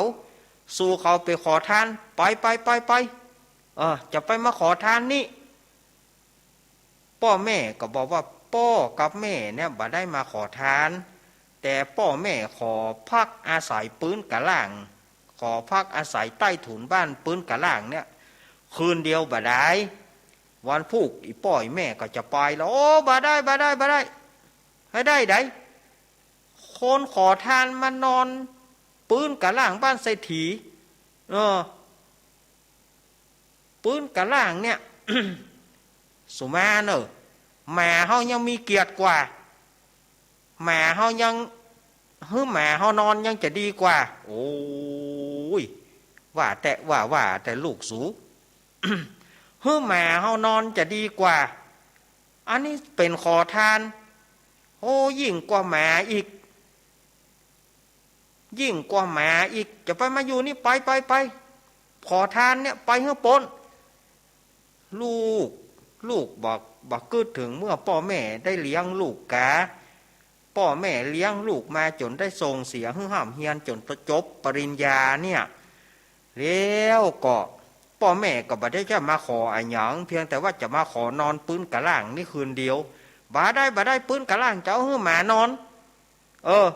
สูเขาไปขอทาน ไป ไป ไป ไป เออ จะไปมาขอทานนี่ ป้อแม่ก็บอกว่า ป้อกับแม่เนี่ยบ่ได้มาขอทาน แต่ป้อแม่ขอพักอาศัยปื๊นกะล่าง ขอพักอาศัยใต้ถุนบ้านปื๊นกะล่างเนี่ย คืนเดียวบ่ได้ วันพูกอี่ป้ออี่แม่ก็จะไปแล้ว โอ้ บ่ได้ บ่ได้ บ่ได้ ใฮได้ใด คนขอทานมานอนปื๊นกะล่างบ้านเศรษฐี เออ ปื๊นกะล่างเนี่ย สุมาเน่อ หมาเฮายังมีเกียรติกว่า หมาเฮายัง หื้อหมาเฮานอนยังจะดีกว่า โอ้ย ว่าแต่ ว่า ว่าแต่ลูกสู หื้อหมาเฮานอนจะดีกว่า อันนี้เป๋นขอทาน โอ้ ยิ่งกว่าหมาอีก ยิ่งกว่าหมาอีก จะไปมาอยู่นี่ ไป ไป ไป ขอทานเนี่ย ไปหื้อป๊น ลูก ลูกบ่ บ่กึ๊ดเถิงเมื่อป้อแม่ได้เลี้ยงลูกกา ป้อแม่เลี้ยงลูกมาจ๋นได้ส่งเสียหื้อฮ่ำเฮียนจ๋นจบปริญญาเนี่ย แล้วก็ป้อแม่ก็บ่ได้จะมาขออะหยัง เพียงแต่ว่าจะมาขอนอนปื๊นกะล่างนี่คืนเดียว บ่ได้ บ่ได้ ปื๊นกะล่างจะเอาหื้อหมานอน เออ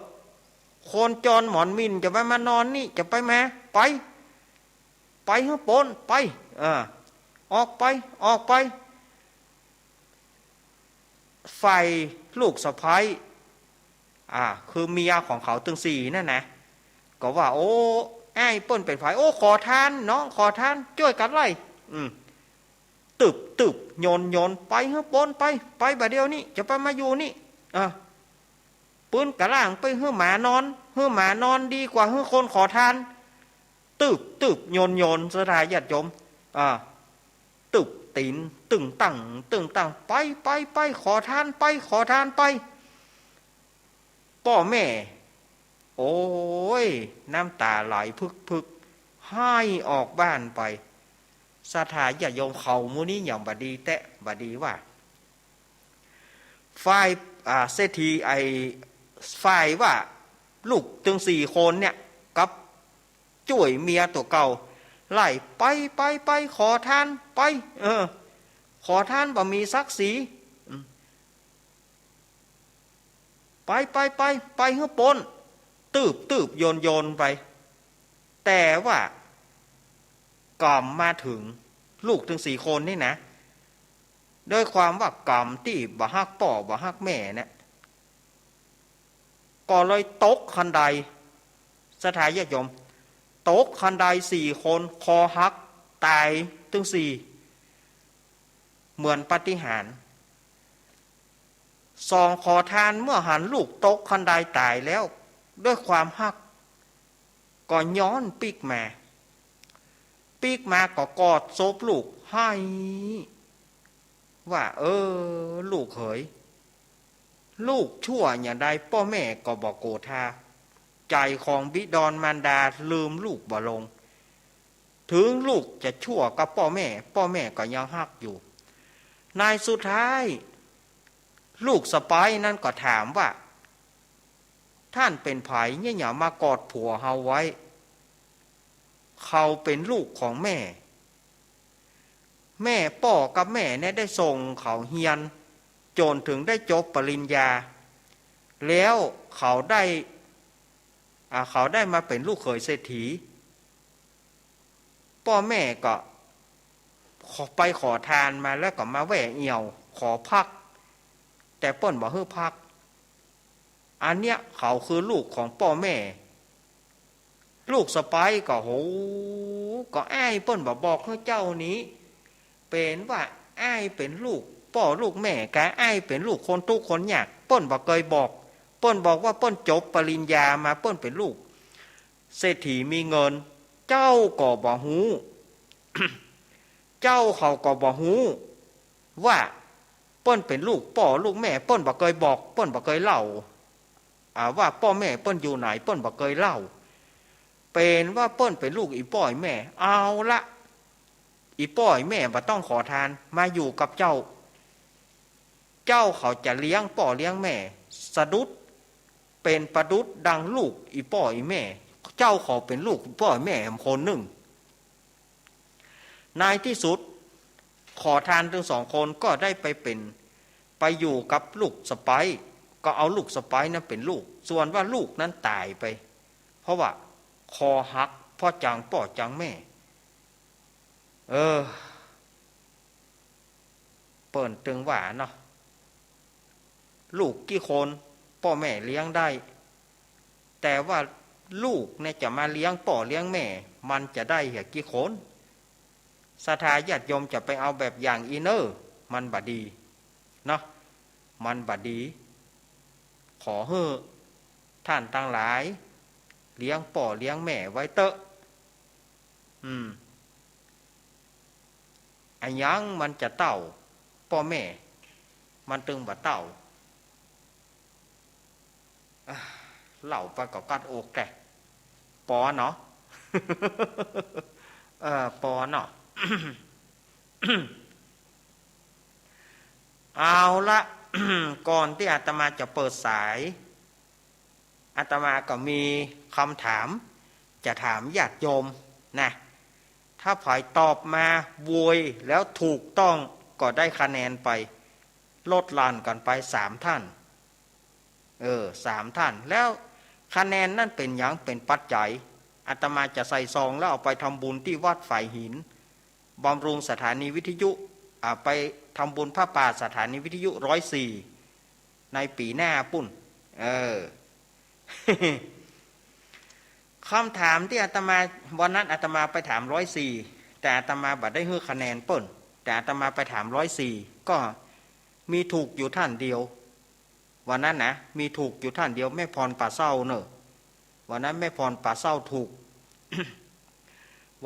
คนจรหมอนหมิ่นจะไปมานอนนี่ จะไปมา ไป ไปหื้อป๊น ไป เออ ออกไป ออกไป ฝ่ายลูกสะใภ้ อ่า คือเมียของเขาตึงสี่นั่นนะ ก็ว่า โอ้ อ้ายเปิ้นเป๋นใผ โอ้ ขอทาน น้องขอทาน จ้วยกั๋นไล่ อืม ตึบตึบโยนโยน ไปหื้อป๊นไป ไปบ่าเดี่ยวนี้ จะไปมาอยู่นี่ อ่า ปื๊นก๋าล่างไปหื้อหมานอน หื้อหมานอนดีกว่าหื้อคนขอทาน ตึบตึบโยนโยน ศรัทธาญาติโยม อ่า ตึบตี๋น ตึงตัง ตึงตัง ไป ไป ไป ขอทานไป ขอทานไป ป้อแม่ โอ้ย น้ำต๋าไหลพึกๆ ไห้ออกบ้านไป ศรัทธาญาติโยม เขาหมู่นี้หยังบ่ดีแต๊ บ่ดีว่า ฝ่าย อ่า เศรษฐี ไอ้ ฝ่ายว่าลูกตึงสี่คนเนี่ย กับจ้วยเมียตั๋วเก่า ไล่ไป ไป ไป ขอทานไป เออ ขอทานบ่มีศักดิ์ศรี อืม ไป ไป ไป ไปหื้อป๊น ตึบตึบโยนโยนไป แต่ว่าก่ำมาเถิงลูกตึงสี่คนนี่นะ ด้วยความว่าก๋ำตี้บ่ฮักป้อบ่ฮักแม่เนี่ย ก็เลยตกคันได ศรัทธาญาติโยม ตกคันไดสี่คน คอหัก ต๋ายตึงสี่ เหมือนปาฏิหาริย์ สองขอทานเมื่อหันลูกตกคันไดต๋ายแล้ว ด้วยความฮัก ก็ย้อนปิ๊กมา ปิ๊กมาก็กอดศพลูกไห้ ว่า เออ ลูกเหย ลูกชั่วอย่างใดป้อแม่ก็บ่โกธา ใจ๋ของบิดรมารดาลืมลูกบ่ลง เถิงลูกจะชั่วกับป้อแม่ ป้อแม่ก็ยังฮักอยู่ ในสุดท้าย ลูกสะใภ้นั้นก็ถามว่า ต้านเป๋นใผเนี่ยหยังมากอดผัวเฮาไว้ เขาเป๋นลูกของแม่ แม่ ป้อกับแม่เนี่ยได้ส่งเขาเฮียน จ๋นเถิงได้จบปริญญา แล้วเขาได้ อ่า เขาได้มาเป๋นลูกเขยเศรษฐี ป้อแม่ก็ขอ ไปขอทานมาแล้วก็มาแว่เอี่ยว ขอพัก แต่เปิ้นบ่หื้อพัก อันเนี้ยเขาคือลูกของป้อแม่ ลูกสะใภ้ก็ โห ก็อ้ายเปิ้นบ่บอกหื้อเจ้านี้ เป๋นว่าอ้ายเป๋นลูกป้อลูกแม่กา อ้ายเป๋นลูกคนตุ๊กข์คนยาก เปิ้นบ่เกยบอก เปิ้นบอกว่าเปิ้นจบปริญญามา เปิ้นเป๋นลูกเศรษฐีมีเงิน เจ้าก็บ่ฮู้ เจ้าเขาก็บ่ฮู้ว่าเปิ้นเป๋นลูกป้อลูกแม่ เปิ้นบ่เกยบอก เปิ้นบ่เกยเล่า อ่า ว่าป้อแม่เปิ้นอยู่ไหน เปิ้นบ่เกยเล่า เป๋นว่าเปิ้นเป๋นลูกอี่ป้ออี่แม่ เอาละ อี่ป้ออี่แม่บ่ต้องขอทาน มาอยู่กับเจ้า เจ้าเขาจะเลี้ยงป้อเลี้ยงแม่ สะดุด เป๋นประดุจดังลูกอี่ป้ออี่แม่ เจ้าเขาเป๋นลูกอี่ป้ออี่แม่คนนึ่ง ในที่สุด ขอทานตึงสองคนก็ได้ไปเป๋น ไปอยู่กับลูกสะใภ้ ก็เอาลูกสะใภ้นั้นเป๋นลูก ส่วนว่าลูกนั้นต๋ายไป เพราะว่าคอหัก เพราะจังป้อจังแม่ เออ เปิ้นตึงว่าเนาะ ลูกกี่คนป้อแม่เลี้ยงได้ แต่ว่าลูกเนี่ยจะมาเลี้ยงป้อเลี้ยงแม่ มันจะได้เหียกี่คน ศรัทธาญาติโยมจะไปเอาแบบอย่างอี้เน่อ มันบ่ดีเนาะ มันบ่ดี ขอหื้อต้านตังหลาย เลี้ยงป้อเลี้ยงแม่ไว้เต๊อะ อืม อะหยังมันจะเต้าป้อแม่ มันตึงบ่เต้า อ่า เล่าไปก็กัดอกแก่ ปอเนาะ เออ ปอเนาะ เอาละ ก่อนตี้อาตมาจะเปิดสาย อาตมาก็มีกำถามจะถามญาติโยมนะ ถ้าใผตอบมาโวยแล้วถูกต้องก็ได้คะแนนไป ลดหลั่นกั๋นไปสามต้าน เออ สามต้าน แล้วคะแนนนั้นเป๋นหยัง เป๋นปัจจัย อาตมาจะใส่ซองแล้วเอาไปทำบุญตี้วัดฝายหิน บำรุงสถานีวิทยุ อ่า ไปทำบุญผ้าป่าสถานีวิทยุร้อยสี่ ในปี๋หน้าปู้น เออ กำถามตี้อาตมา วันนั้นอาตมาไปถามร้อยสี่ แต่อาตมาบ่ได้หื้อคะแนนเปิ้น แต่อาตมาไปถามร้อยสี่ ก็มีถูกอยู่ต้านเดียว วันนั้นนะ มีถูกอยู่ต้านเดียว แม่พรป่าเศร้าเน่อ วันนั้นแม่พรป่าเศร้าถูก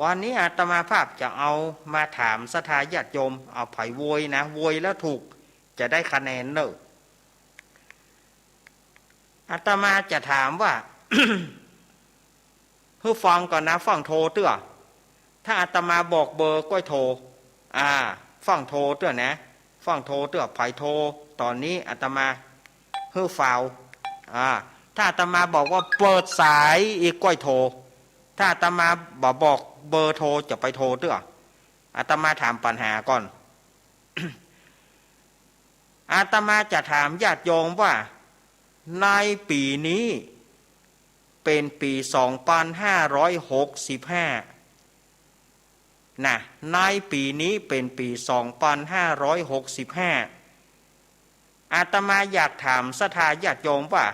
วันนี้อาตมาภาพจะเอามาถามศรัทธาญาติโยม เอาใผโวยนะ โวยแล้วถูกจะได้คะแนนเน่อ อาตมาจะถามว่า หื้อฟังก่อนนะ ฟั่งโทรเตื้อ ถ้าอาตมาบอกเบอร์ก้อยโทร อ่า ฟั่งโทรเตื้อนะ ฟั่งโทรเตื้อ ใผโทร ต๋อนนี้อาตมาหื้อฟาว อ่า ถ้าอาตมาบอกว่าเปิดสายอีกก้อยโทร ถ้าอาตมาบ่บอกเบอร์โทรจะไปโทรเตื้อ อาตมาถามปัญหาก่อน อาตมาจะถามญาติโยมว่า ในปี๋นี้เป๋นปี๋สองปันห้าร้อยหกสิบห้า นะ ในปี๋นี้เป๋นปี๋สองปันห้าร้อยหกสิบห้า อาตมาอยากถามศรัทธาญาติโยมว่า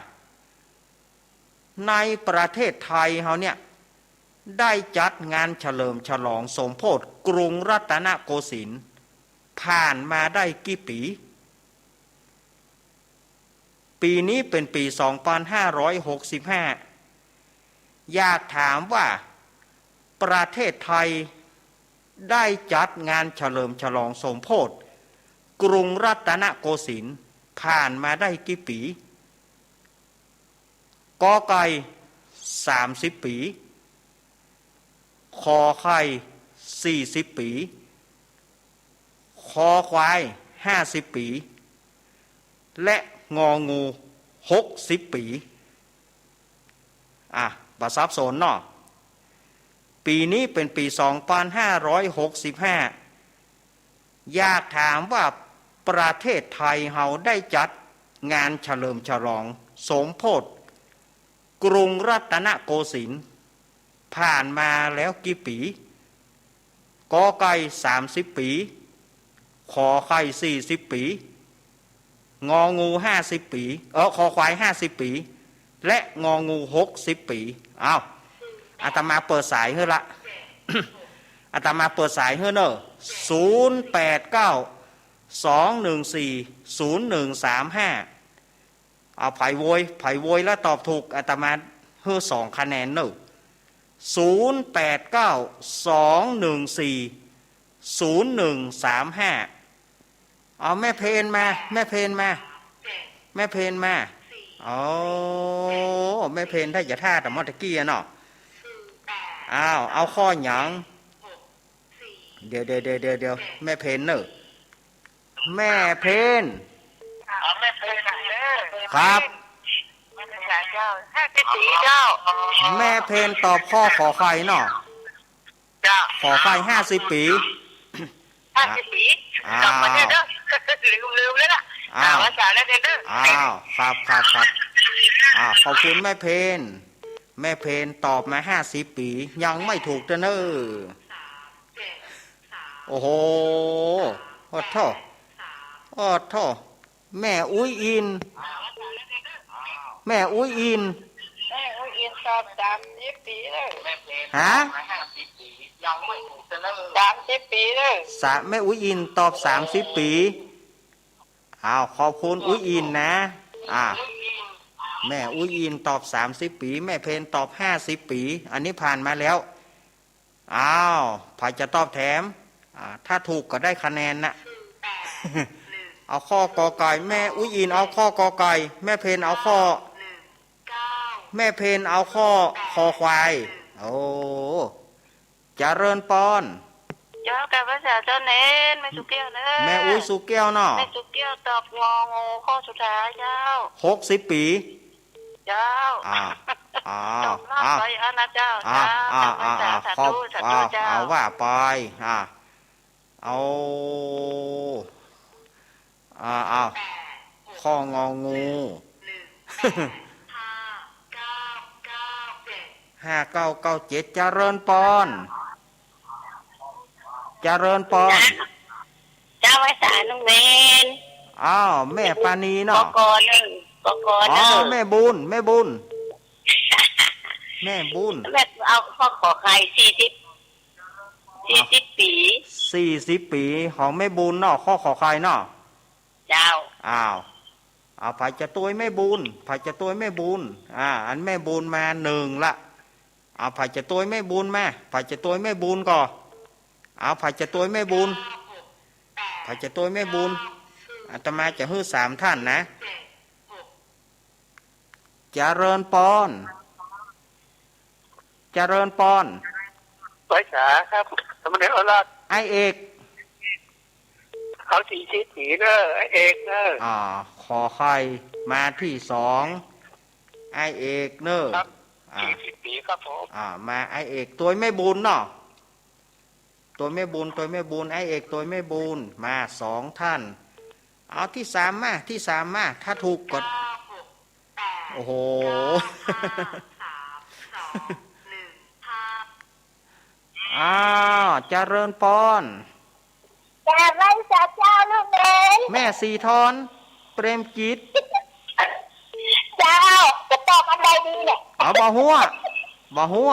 ในประเทศไทยเฮาเนี่ย ได้จัดงานเฉลิมฉลองสมโภชกรุงรัตนโกสินทร์ ผ่านมาได้กี่ปี๋ ปี๋นี้เป๋นปี๋สองปันห้าร้อยหกสิบห้า อยากถามว่าประเทศไทยได้จัดงานเฉลิมฉลองสมโภชกรุงรัตนโกสินทร์ผ่านมาได้กี่ปี๋ กอไก่ สามสิบปี๋ ขอไข่ สี่สิบปี๋ คอควาย ห้าสิบปี๋ และงองู หกสิบปี๋ อ่ะ บ่สับสนเนาะ ปี๋นี้เป๋นปี๋สองปันห้าร้อยหกสิบห้า อยากถามว่าประเทศไทยเฮาได้จัดงานเฉลิมฉลองสมโภชกรุงรัตนโกสินทร์ ผ่านมาแล้วกี่ปี๋ กอไก่ สามสิบปี๋ ขอไข่ สี่สิบปี๋ งองู ห้าสิบปี๋ เออ คอควาย ห้าสิบปี๋ และงองู หกสิบปี๋ อ้าว อาตมาเปิดสายหื้อละ อาตมาเปิดสายหื้อเน่อ ศูนย์แปดเก้า สองหนึ่งสี่ ศูนย์หนึ่งสามห้า เอา ใผโวย ใผโวยแล้วตอบถูก อาตมาหื้อสองคะแนนเน่อ ศูนย์แปดเก้า สองหนึ่งสี่ ศูนย์หนึ่งสามห้า เอา แม่เพนมา แม่เพนมา แม่เพนมา โอ้ แม่เพนถ้าจะท่าแต่เมื่อตะกี้อะเนาะ อ้าว เอาข้อหยัง เดี๋ยว เดี๋ยว เดี๋ยว เดี๋ยว เดี๋ยว แม่เพนเน่อ แม่เพน เอาแม่เพนหน่อยเด้อ ครับ เจ้า ห้าสิบปี๋เจ้า แม่เพนตอบข้อขอไข่เนาะ เจ้า ขอไข่ ห้าสิบปี๋ ห้าสิบปี๋ อ่า จำมาเด้อ ลืม ลืมแล้วล่ะ อ้าว อ่า ภาษาแล้วเด้อ อ้าว ครับ ครับ ครับ อ้าว ขอบคุณแม่เพน แม่เพนตอบมา ห้าสิบปี๋ ยังไม่ถูกเด้อเน่อ โอ้โห โอ้โธ่ โอ้โธ่ แม่อุ๊ยอิน แม่อุ๊ยอิน แม่อุ๊ยอินตอบ สามสิบปี๋เลย ฮะ สามสิบปี๋เลย สะ แม่อุ๊ยอินตอบ สามสิบปี๋ อ้าว ขอบคุณอุ๊ยอินนะ อ่ะ แม่อุ๊ยอินตอบ สามสิบปี๋ แม่เพนตอบ ห้าสิบปี๋ อันนี้ผ่านมาแล้ว อ้าว ใผจะตอบแถม อ่า ถ้าถูกก็ได้คะแนนนะ เอาข้อกอไก่ แม่อุ๊ยอินเอาข้อกอไก่ แม่เพนเอาข้อ แม่เพนเอาข้อคอควาย โอ้ เจริญปอน เจ้า กราบนมัสการเจ้าเณร แม่สุแก้วเน่อ แม่อุ๊ยสุแก้วเนาะ แม่สุแก้วตอบงองูข้อสุดท้ายเจ้า หกสิบปี๋ เจ้า อ้าว อ้าว ตกรอบ อ้าว ไปอันนะเจ้า อ้าว เจ้า อ้าว อ้าว อ้าว สาธุ ขอบ สาธุ อ้าว เจ้า อ้าว ว่าไป อ่า เอา อ่า เอา ข้ององู ห้าเก้าเก้าเจ็ด เจริญปอน เจริญปอน เจ้า ไหว้สาลุงเณร อ้าว แม่ปานีเนาะ กก เน่อ กก อ๋อ เน่อ แม่บุญ แม่บุญ แม่บุญ แม่ เอาข้อขอไข่ สี่สิบ สี่สิบปี๋ สี่สิบปี๋ ของแม่บุญเนาะ ข้อขอไข่เนาะ เจ้า อ้าว เอา ใผจะตวยแม่บุญ ใผจะตวยแม่บุญ อ่า อันแม่บุญมาหนึ่งละ เอา ใผจะตวยแม่บุญมา ใผจะตวยแม่บุญก่อ เอา ใผจะตวยแม่บุญ ใผจะตวยแม่บุญ อาตมาจะหื้อสามท่านนะ เจริญปอน เจริญปอน ไหว้สาครับ สมเด็จพระราช อ้ายเอก เอา สี่สิบปี๋เน่อ อ้ายเอกเน่อ อ่า ขอไข่มาตี้สอง อ้ายเอกเน่อ ครับ อ่า สี่สิบปี๋ครับผม อ่า มา อ้ายเอกตวยแม่บุญเนาะ ตวยแม่บุญ ตวยแม่บุญ อ้ายเอกตวยแม่บุญ มาสองท่าน เอาตี้สามมา ตี้สามมา ถ้าถูกก็ โอ้โห อ้าว เจริญปอน กราบไหว้สาเจ้าลุงเณร แม่สีทอน เปรมจิต เจ้า จะตอบอันใดดีเนี่ย เอา บ่ฮู้ บ่ฮู้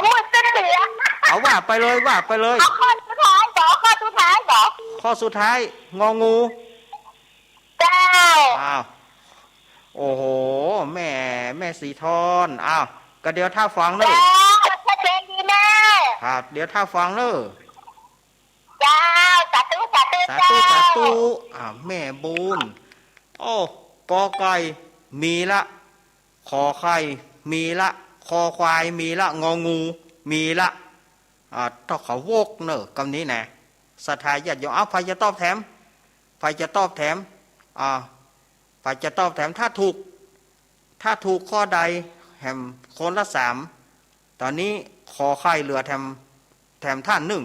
หมดเสนอ เอา ว่าไปเลย ว่าไปเลย เอาข้อสุดท้ายบ่ ข้อสุดท้ายบ่ ข้อสุดท้าย งองู เจ้า อ้าว โอ้โห แม่ แม่สีทอน อ้าว ก็เดี๋ยวถ้าฟังเน่อ เจ้า ชัดเจนดีแม่ ครับ เดี๋ยวถ้าฟังเน่อ เจ้า สาธุ สาธุ สาธุ เจ้า สาธุ อ่า แม่บุญ โอ้ กอไก่ มีละ ขอไข่ มีละ คอควาย มีละ งองู มีละ อ่า ถ้าเขาวกเน่อ กำนี้นะ ศรัทธาญาติโยม เอา ใผจะตอบแถม ใผจะตอบแถม อ่า ใผจะตอบแถม ถ้าถูก ถ้าถูกข้อใด แถมคนละสาม ต๋อนนี้ขอไข่เหลือแถม แถมท่านนึ่ง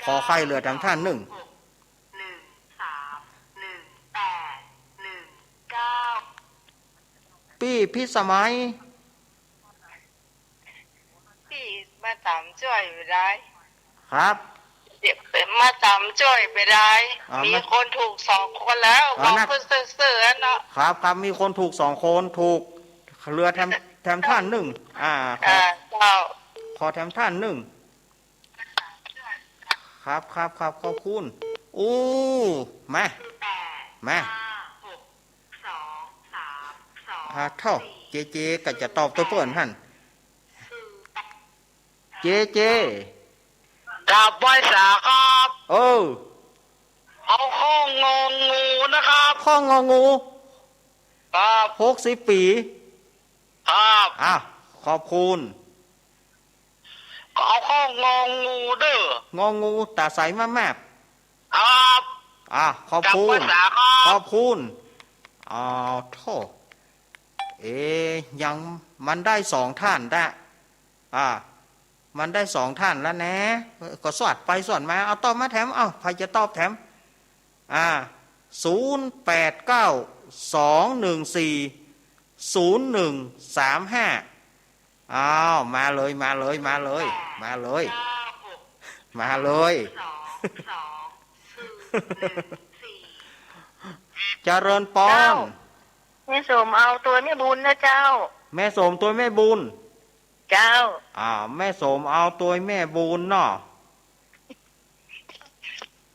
ขอไข่เหลือแถมท่านนึ่ง หนึ่งสาม หนึ่งแปด หนึ่งเก้า ปี้พิสมัย ปี้มาต๋ามจ้วยไปได้ ครับ เดี๋ยวมาต๋ามจ้วยไปได้ อ่า มีคนถูกสองคนแล้ว อ่า บอก นะ เพิ่นซื่อๆเนาะ ครับ ครับ มีคนถูกสองคน ถูก เหลือแถม แถมท่านนึ่ง อ่า ขอ อ่า เจ้า ขอแถมท่านนึ่ง ครับ ครับ ครับ ขอบคุณ อู้ มา มา อ่า เท่า เจเจ ก็จะตอบตวยเปิ้นหั้น เจเจ กราบไหว้สาครับ เออ เอาข้ององูนะครับ ข้ององู ครับ หกสิบปี๋ ครับ อ่ะ ขอบคุณ ก็เอาข้ององูเน่อ งองู ต๋าใสมากๆ ครับ อ่ะ ขอบคุณ กราบไหว้สาครับ ขอบคุณ อ้าว โถ่ เอ๊ะ ยัง มันได้สองท่านละ อ่า มันได้สองท่านแล้วนะ ก็สวดไปสวดมา เอาตอบมาแถม เอา ใผจะตอบแถม อ่า ศูนย์แปดเก้า สองหนึ่งสี่ ศูนย์หนึ่งสามห้า อ้าว มาเลย มาเลย มาเลย มาเลย มาเลย เจริญปอน เจ้า แม่สมเอาตวยแม่บุญนะเจ้า แม่สมตวยแม่บุญ เจ้า อ่า แม่สมเอาตวยแม่บุญเนาะ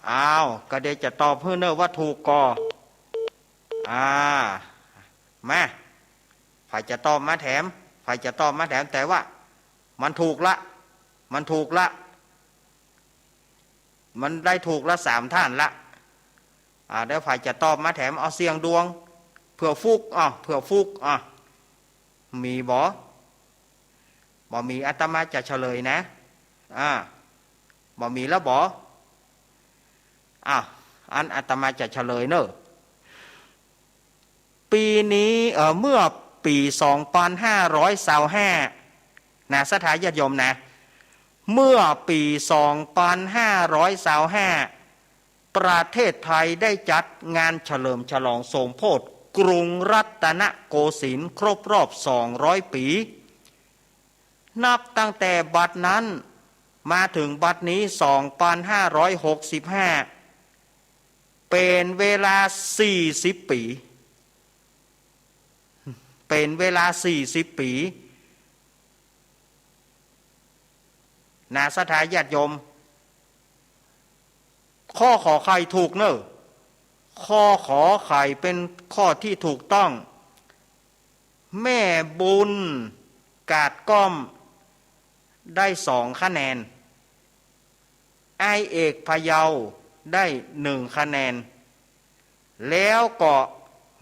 อ้าว ก็เดี๋ยวจะตอบหื้อเน่อว่าถูกก่อ อ่า มา ใผจะตอบมาแถม ใผจะตอบมาแถม แต่ว่ามันถูกละ มันถูกละ มันได้ถูกละสามท่านละ อ่า เดี๋ยวใผจะตอบมาแถม เอาเสี่ยงดวง เผื่อฟลุก อ่ะ เผื่อฟลุก อ่ะ มีบ่ บ่มี อาตมาจะเฉลยนะ อ่า บ่มีแล้วบ่ อ่ะ อันอาตมาจะเฉลยเน่อ ปี๋นี้ เอ่อ เมื่อปี๋สองปันห้าร้อยซาวห้า นะ ศรัทธาญาติโยมนะ เมื่อปี๋สองปันห้าร้อยซาวห้า ประเทศไทยได้จัดงานเฉลิมฉลองสมโภชกรุงรัตนโกสินทร์ครบรอบสองร้อยปี๋ นับตั้งแต่บัดนั้น มาเถิงบัดนี้ สองปันห้าร้อยหกสิบห้า เป๋นเวลาสี่สิบปี๋ เป๋นเวลาสี่สิบปี๋ นะ ศรัทธาญาติโยม ข้อขอไข่ถูกเน่อ ข้อขอไข่เป๋นข้อตี้ถูกต้อง แม่บุญกาดก้อมได้สองคะแนน อ้ายเอกพะเยาได้หนึ่งคะแนน แล้วก็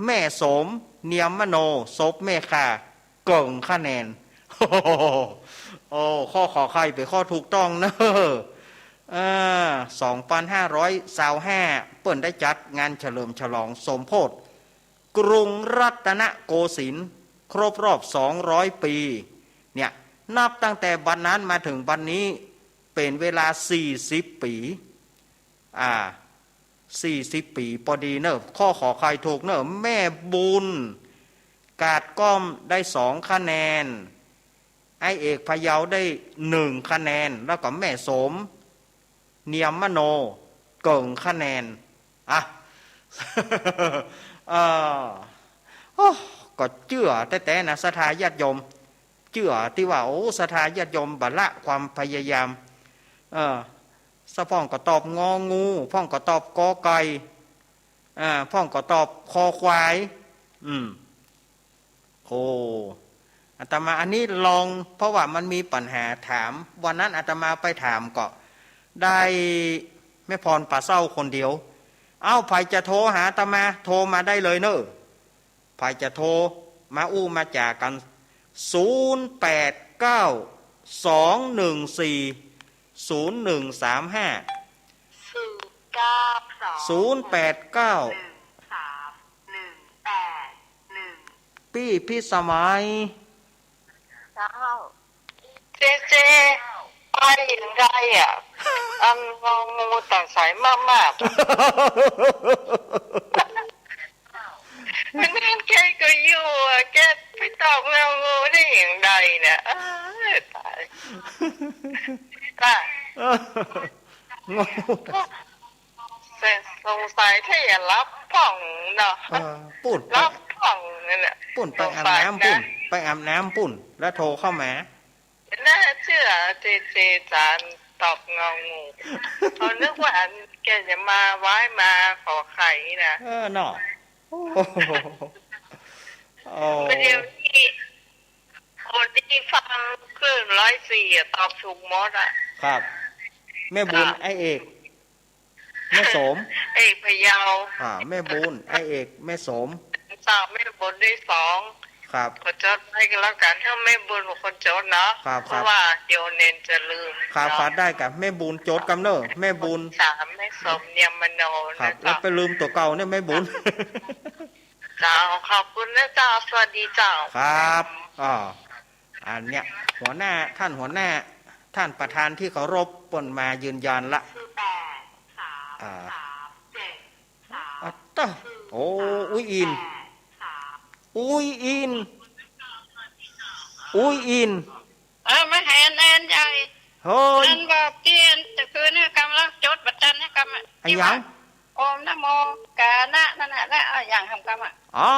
แม่สม เนียมมโน ศพแม่ข่า เกิ่งคะแนน โอ้ ข้อขอไข่เป๋นข้อถูกต้องเน่อ อ่า สองปันห้าร้อยซาวห้า เปิ้นได้จัดงานเฉลิมฉลองสมโภช กรุงรัตนโกสินทร์ ครบรอบสองร้อยปี๋ เนี่ย นับตั้งแต่บัดนั้นมาเถิงบัดนี้ เป๋นเวลาสี่สิบปี๋ อ่า สี่สิบปี๋ปอดีเน่อ ข้อขอไข่ถูกเน่อ แม่บุญกาดก้อมได้สองคะแนน อ้ายเอกพะเยาได้หนึ่งคะแนน แล้วก็แม่สม เนียมมโน เกิ่งคะแนน อ่ะ เอ่อ โอ้ ก็เจื้อแต๊ๆ นะ ศรัทธาญาติโยม เจื้อตี้ว่า โอ้ ศรัทธาญาติโยมบ่ละความพยายาม เออ สะพ่องก็ตอบงองู พ่องก็ตอบกอไก่ อ่า พ่องก็ตอบคอควาย อืม โอ้ อาตมาอันนี้ลอง เพราะว่ามันมีปัญหาถาม วันนั้นอาตมาไปถามก็ได้แม่พรป่าเศร้าคนเดียว เอ้า ใผจะโทรหาอาตมา โทรมาได้เลยเน่อ ใผจะโทรมาอู้มาจ๋ากั๋น ศูนย์แปดเก้า สองหนึ่งสี่ ศูนย์หนึ่งสามห้า ศูนย์แปดเก้า สองหนึ่งสามหนึ่งแปดหนึ่ง ปี้พิสมัย เจ้า เจเจ ไปอย่างไรอะ อันงองูต่างสายมากๆ อะ อันนั้นแกก็อยู่อะ แกไปตอบงองูได้อย่างไรเนี่ย เออ ต๋าย ต๋าย งอ สงสัยถ้าอย่าหลับพ่องเนาะ เออ ปู๊นไป หลับพ่องนั่นแหละ ปู๊นไปอาบน้ำปู๊น สงสัยนะ ไปอาบน้ำปู๊น แล้วโทรเข้ามา น่าเจื้อเจเจจานตอบงองู เขานึกว่าอันแกจะมาไหว้มาขอไข่นี่นะ เออเนาะ โอ้ ประเดี๋ยวนี้คนตี้ฟังคลื่นร้อยสี่อะ ตอบถูกหมดอะ ครับ แม่บุญ ครับ อ้ายเอก แม่สม เอกพะเยา อ่า แม่บุญ อ้ายเอก แม่สม เจ้า แม่บุญได้สอง ครับ ขอจดไว้ก็แล้วกั๋น ถ้าแม่บุญเป็นคนจดเนาะ ครับ เพราะว่าเดี๋ยวเน้นจะลืม ครับ เนาะ ครับ ได้ครับ แม่บุญจดกำเน่อ แม่บุญ สาม แม่สม เนียมมโน ครับ นะเจ้า แล้วไปลืมตั๋วเก่าเนี่ย แม่บุญ เจ้า ขอบคุณนะเจ้า สวัสดีเจ้า ครับ อ่า อันเนี้ย หัวหน้า ท่านหัวหน้า ท่านประธานตี้เคารพ เปิ้นมายืนยันละ อ่า อะตะ โอ้ อุ๊ยอิน อุ๊ยอิน อุ๊ยอิน เออ มาแหนแอนใหญ่ เฮ้ย นั่นบอกเตี้ยน แต่คืนนี้กำลังจดบัตรจันทร์ให้กำอะ อะหยัง ที่ว่า โอมนะโม กานะ นั่นน่ะ แล้วเอาอย่างทำกำอะ อ๋อ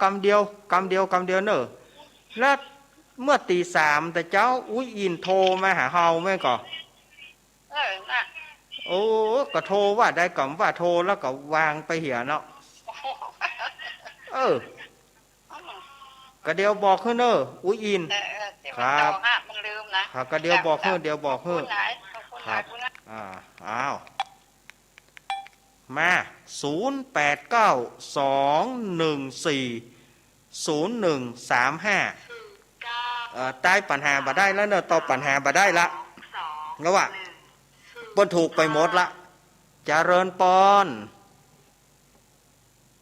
กำเดียว กำเดียว กำเดียวเน่อ แล้วเมื่อตี๋สามแต่เจ๊า อุ๊ยอินโทรมาหาเฮาแม่นก่อ เออ น่ะ โอ้ ก็โทรว่าได้ก่อว่าโทรแล้วก็วางไปเหียเนาะ โอ้โห เออ อืม กะเดี๋ยวบอกหื้อเน่อ อุ๊ยอิน เออ เออ เดี๋ยวมัน ครับ จองฮะ มันลืมนะ ครับ กะเดี๋ยวบอกหื้อ เดี๋ยวบอกหื้อ ขอบคุณหลาย ขอบคุณหลาย ครับ คุณนะ อ่า อ้าว มา ศูนย์แปดเก้า สองหนึ่งสี่ ศูนย์หนึ่งสามห้า เอ่อ ตายปัญหาบ่ได้แล้วเน่อ ตอบปัญหาบ่ได้ละ แล้วว่า เปิ้นถูกไปหมดละ เจริญปอน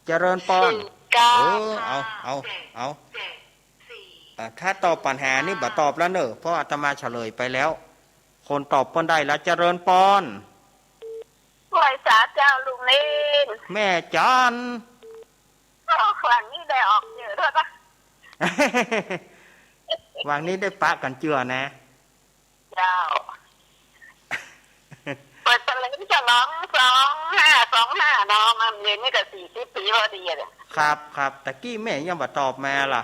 เจริญปอน เออ เอา เอา เอา เอ่อ ถ้าตอบปัญหานี่บ่ตอบแล้วเน่อ เพราะอาตมาเฉลยไปแล้ว คนตอบเปิ้นได้แล้ว เจริญปอน ไหว้สาเจ้าลุงเนน แม่จัน โอ้ หว่างนี้ได้ออกเยอะด้วยปะ หว่างนี้ได้ปะกั๋นเจื้อนะ เจ้า ฉลองสองห้าสองห้าเนาะ มาเดือนนี้ก็สี่สิบปี๋พอดีอะ ครับ ครับ ตะกี้แม่ยังบ่ตอบมาล่ะ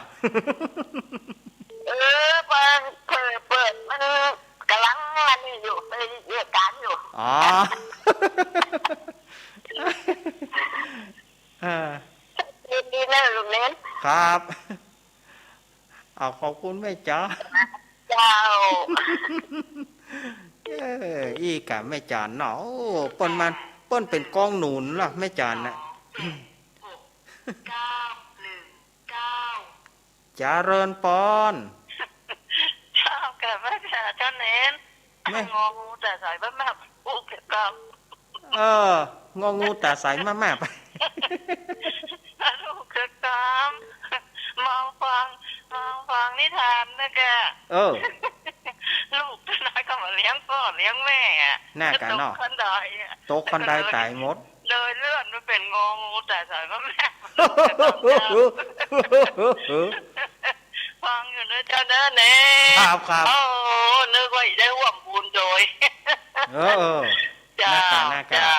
เออ เปิด เปิด เปิด มันก่ำลังอันนี้อยู่ ไปเยียะก๋านอยู่ อ๋อ เออ ยินดีนะลูกเน้น ครับ เอา ขอบคุณแม่จ๋า เจ้า เออ อี้กะแม่จ๋าเนาะ โอ้ เปิ้นมา เปิ้นเป๋นกองหนุนล่ะ แม่จ๋าน่ะ เก้าหนึ่งเก้า จ๋าเริญปอน เจ้า กราบไหว้เจ้าเน้น แม่ งองูต๋าใสมากๆ ลูกเกิดกรรม เออ งองูต๋าใสมากๆ ไป ลูกเกิดกรรม มาฟัง มาฟังนิทานนะแก เออ ลูกน้อยก็มาเลี้ยงป้อเลี้ยงแม่อะ น่ากะเนาะ ตกคันไดอะ ตกคันไดต๋ายหมด เลยเลื่อนมาเป๋นงองูต๋าใสมากๆ ฟังอยู่นะเจ้าเน้อเน้น ครับ ครับ โอ้ นึกว่าจะได้ฮ่วมบุญโดย เออ เออ เจ้า น่ากะ น่ากะ เจ้า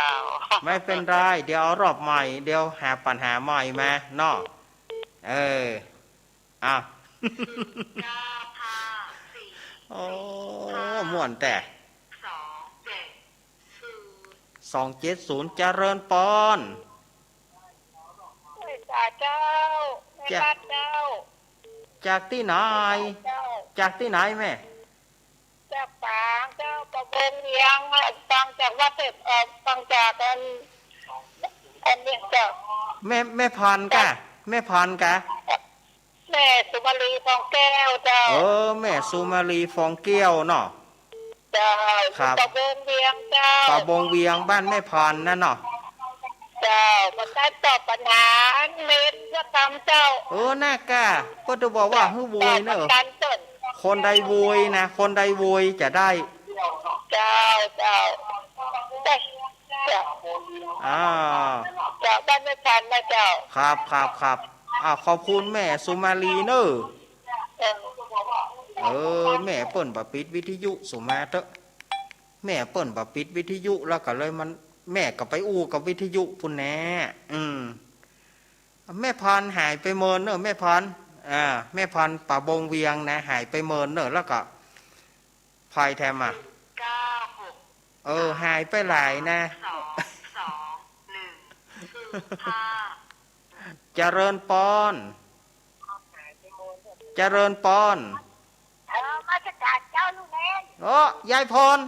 ไม่เป๋นไร เดี๋ยวเอารอบใหม่ เดี๋ยวหาปัญหาใหม่มาเนาะ เออ อ้าว เก้าห้าสี่ โอ้ ม่วนแต๊ สองเจ็ดศูนย์ สองเจ็ดศูนย์ จ๋าเริญปอน เจ้า แม่บ้านเจ้า จากตี้ไหน เจ้า จากตี้ไหนแม่ จากปางเจ้า ปากบงเวียง ฟังจากวัดเทพ เอ่อ ฟังจากอัน อันนี้เจ้า แม่ แม่พรกะ แม่พรกะ แม่สุมาลี ฟองแก้วเจ้า เออ แม่สุมาลี ฟองแก้วเนาะ เจ้า ครับ ปากบงเวียงเจ้า ปากบงเวียง บ้านแม่พรนั่นเนาะ เจ้า มาตอบปัญหาอันเมนเจ้ากรรมเจ้า เออ น่ากะ เปิ้นจะบอกว่าหื้อโวยเนาะ ตอบปัญหาเปิ้น คนใดโวยนะ คนใดโวยจะได้ เจ้า เจ้า เจ้า อ่า เจ้า บ้านแม่พรนะเจ้า ครับ ครับ ครับ อ่า ขอบคุณแม่สุมาลีเนาะ เออ เออ แม่เปิ้นบ่ปิดวิทยุ สุมาเต๊อะ แม่เปิ้นบ่ปิดวิทยุ แล้วก็เลยมัน แม่ก็ไปอู้กับวิทยุปู้นแน่ อืม แม่พรหายไปเมินเนาะ แม่พร อ่า แม่พรปากบงเวียงนะ หายไปเมินเนาะ แล้วก็ ใผแถมอะ เก้าหก เออ หายไปหลายนะ สองสองหนึ่ง เจริญปอน เจริญปอน เออ มาจากเจ้าลูกเน้น โอ้ ยายพร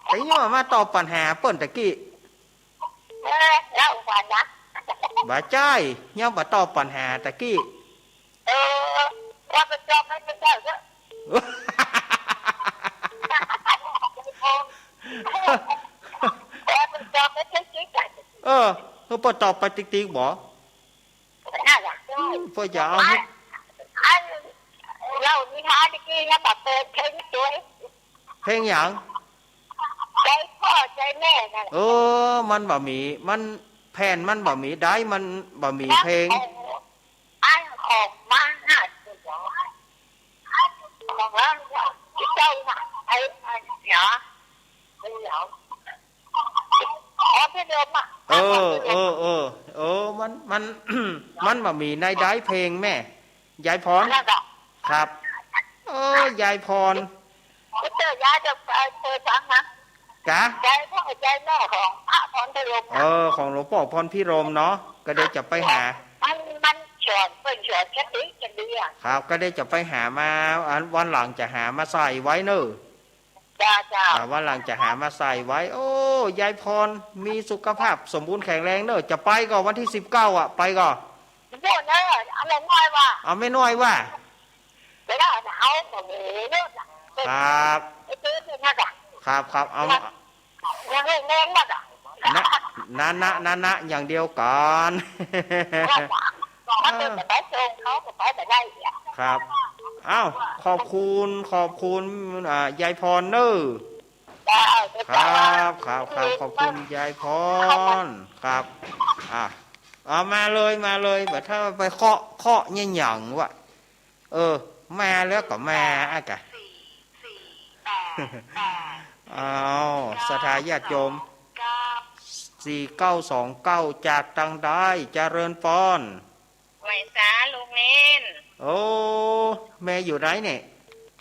แต่ยังมาตอบปัญหาเปิ้นตะกี้ เออ เล่าก่อนนะ บ่ใจ้ ยังบ่ตอบปัญหาตะกี้ เออ ว่าไปจองให้เจ้าเถอะ ว่าไปจองให้เจ้าจริงๆ เออ เออ เปิ้นตอบไปติ๊กๆ บ่ นั่นแหละ อืม เปิ้นจะเอาให้ อัน อันเล่านิทานตะกี้นะ แบบเปิดเพลงสวย เพลงหยัง ใจพ่อใจแม่นั่นแหละ เออ มันบ่มี มัน แผ่นมันบ่มี ไดร์มันบ่มีเพลง อันของมาหา อันของเราเจ้าน่ะ ไอ้ ไอ้เดี๋ยว เดี๋ยว อ๋อ พี่เดิมอะ เออ เออ เออ เออ มัน มัน มันบ่มีในไดร์เพลงแม่ ยายพร นั่นแหละ ครับ เออ ยายพร เดี๋ยวยายจะไปเปิดฟังนะ กะ ยายพ่อ ยายแม่ของพระพรพิรมนะ เออ ของหลวงป้อพรพิรมเนาะ ก็เดี๋ยวจะไปหา มัน มันสอน เปิ้นสอนแค่นี้จะดีอะ ครับ ก็เดี๋ยวจะไปหามา อัน วันหลังจะหามาใส่ไว้เนาะ จ้า จ้า อ่า วันหลังจะหามาใส่ไว้ โอ้ ยายพร มีสุขภาพสมบูรณ์แข็งแรงเนาะ จะไปก่อวันตี้สิบเก้าอะ ไปก่อ โน่นเนอะ เอาแม่น้อยว่า เอาแม่น้อยว่า ไปได้นะ เอา โอ้โห โน่นน่ะ ครับ ไปเจอกันนะจ๊ะ ครับ ครับ เอา ยังแรงๆ นะจ๊ะ นะ นะ นะ นะ อย่างเดียวก่อน ถ้าเกิดจะไปส่งเขาก็ไปบ่ได้อีกอะ ครับ อ้าว ขอบคุณ ขอบคุณ อ่า ยายพรเนอะ จ้า ครับ ครับ ครับ ขอบคุณยายพร ครับ อ่ะ เอามาเลย มาเลย บ่ถ้าไปเคาะ เคาะเนี่ยหยังวะ เออ มาแล้วก็มาอะกะ สี่สี่แปดแปด อ้าว ศรัทธาญาติโยม สี่เก้าสองเก้า จากตังใด เจริญปอน ไหว้สาลูกเณร โอ้ แม่อยู่ไหนเนี่ย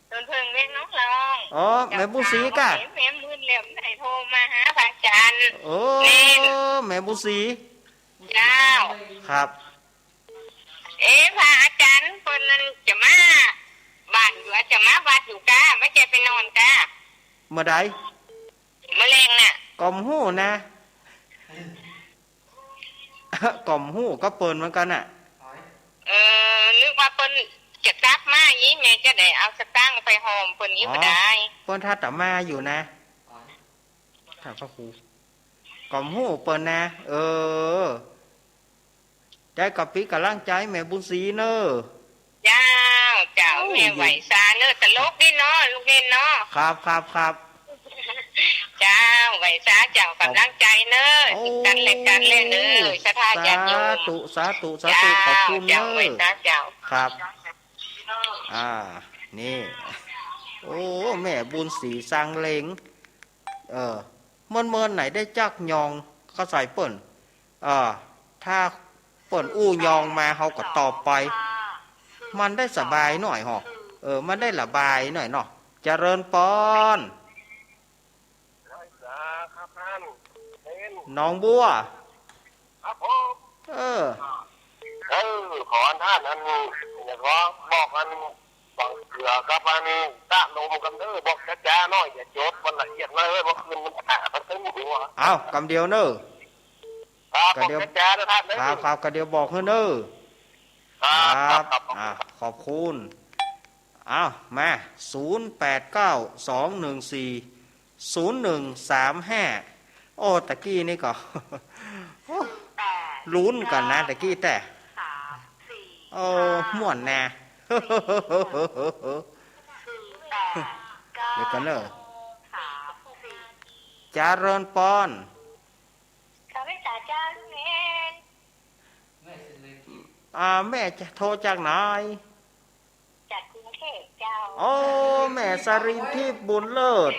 สวนผึ้งเวียงหนองหลอง อ๋อ แม่บุญศรีก่ะ แม่มื่นเหลี่ยมได้โทรมาหาพระอาจารย์ โอ้ เณร แม่บุญศรี เจ้า ครับ เอ๊ะ พระอาจารย์เปิ้นนั้นจะมาบ้านอยู่ จะมาวัดอยู่ก้า บ่ใจ้ไปนอนก้า เมื่อใด มื้อแลงน่ะ ก็บ่ฮู้นะ ก็บ่ฮู้กับเปิ้นเหมือนกั๋นน่ะ เออ นึกว่าเปิ้นจะกลับมาอี้ แม่จะได้เอาสตางค์ไปหอมเปิ้นอี้ อ๋อ บ่ได้ เปิ้นถ้าจะมาอยู่นะ ถ้าพระครู ก็บ่ฮู้เปิ้นนะ เออ ได้ก็เป๋นก๋ำลังใจ๋แม่บุญศรีเน่อ เจ้า เจ้า โอ้ย แม่ไหว้สาเน่อ ตลกดีเนาะ ลูกเณรเนาะ ครับ ครับ ครับ เจ้า ไหว้สาเจ้า ครับ ก๋ำลังใจ๋เน่อ โอ้ ซึ่งกั๋นและกั๋นแลเน่อ ศรัทธาญาติโยม สาธุ สาธุ สาธุ เจ้า ขอบคุณเน่อ เจ้า ไหว้สาเจ้า ครับ อ่า นี่ โอ้ แม่บุญศรีสังเหล็ง เออ เมินๆ ไหนได้จักยอง ก็ใส่เปิ้น เออ ถ้าเปิ้นอู้ยองมา เฮาก็ตอบไป มันได้สบายหน่อยหอ เออ มันได้ระบายหน่อยเนาะ เจริญปอน ไหว้สาครับท่าน หนองบัว ครับผม เออ เออ ขออันท่านอัน อย่างว่าบอกอัน บังเขือกับอันตะลมกันเน่อ บอกจ๊าๆ หน่อย อย่าจดมันละเอียดนะเอ้ย เมื่อคืนมันแตะมันตึงหัว เอ้า กำเดียวเน่อ ครับ กำเดียว บอกจ๊าๆ นะท่านเน่อ ครับ ครับ กำเดียวบอกหื้อเน่อ ครับ ครับ ครับ ครับ อ่า ขอบคุณ เอ้า มา ศูนย์แปดเก้า สองหนึ่งสี่ ศูนย์หนึ่งสามห้า โอ้ ตะกี้นี่ก็ โอ้ ลุ้นกั๋นนะ ตะกี้แต๊ โอ้ ม่วนนะ เดี๋ยวก่อนเน่อ เจริญปอน ข้าพเจ้าลูกเณร อ่า แม่จะโทรจากไหน จากกรุงเทพฯเจ้า โอ้ แม่สรินทิพย์บุญเลิศ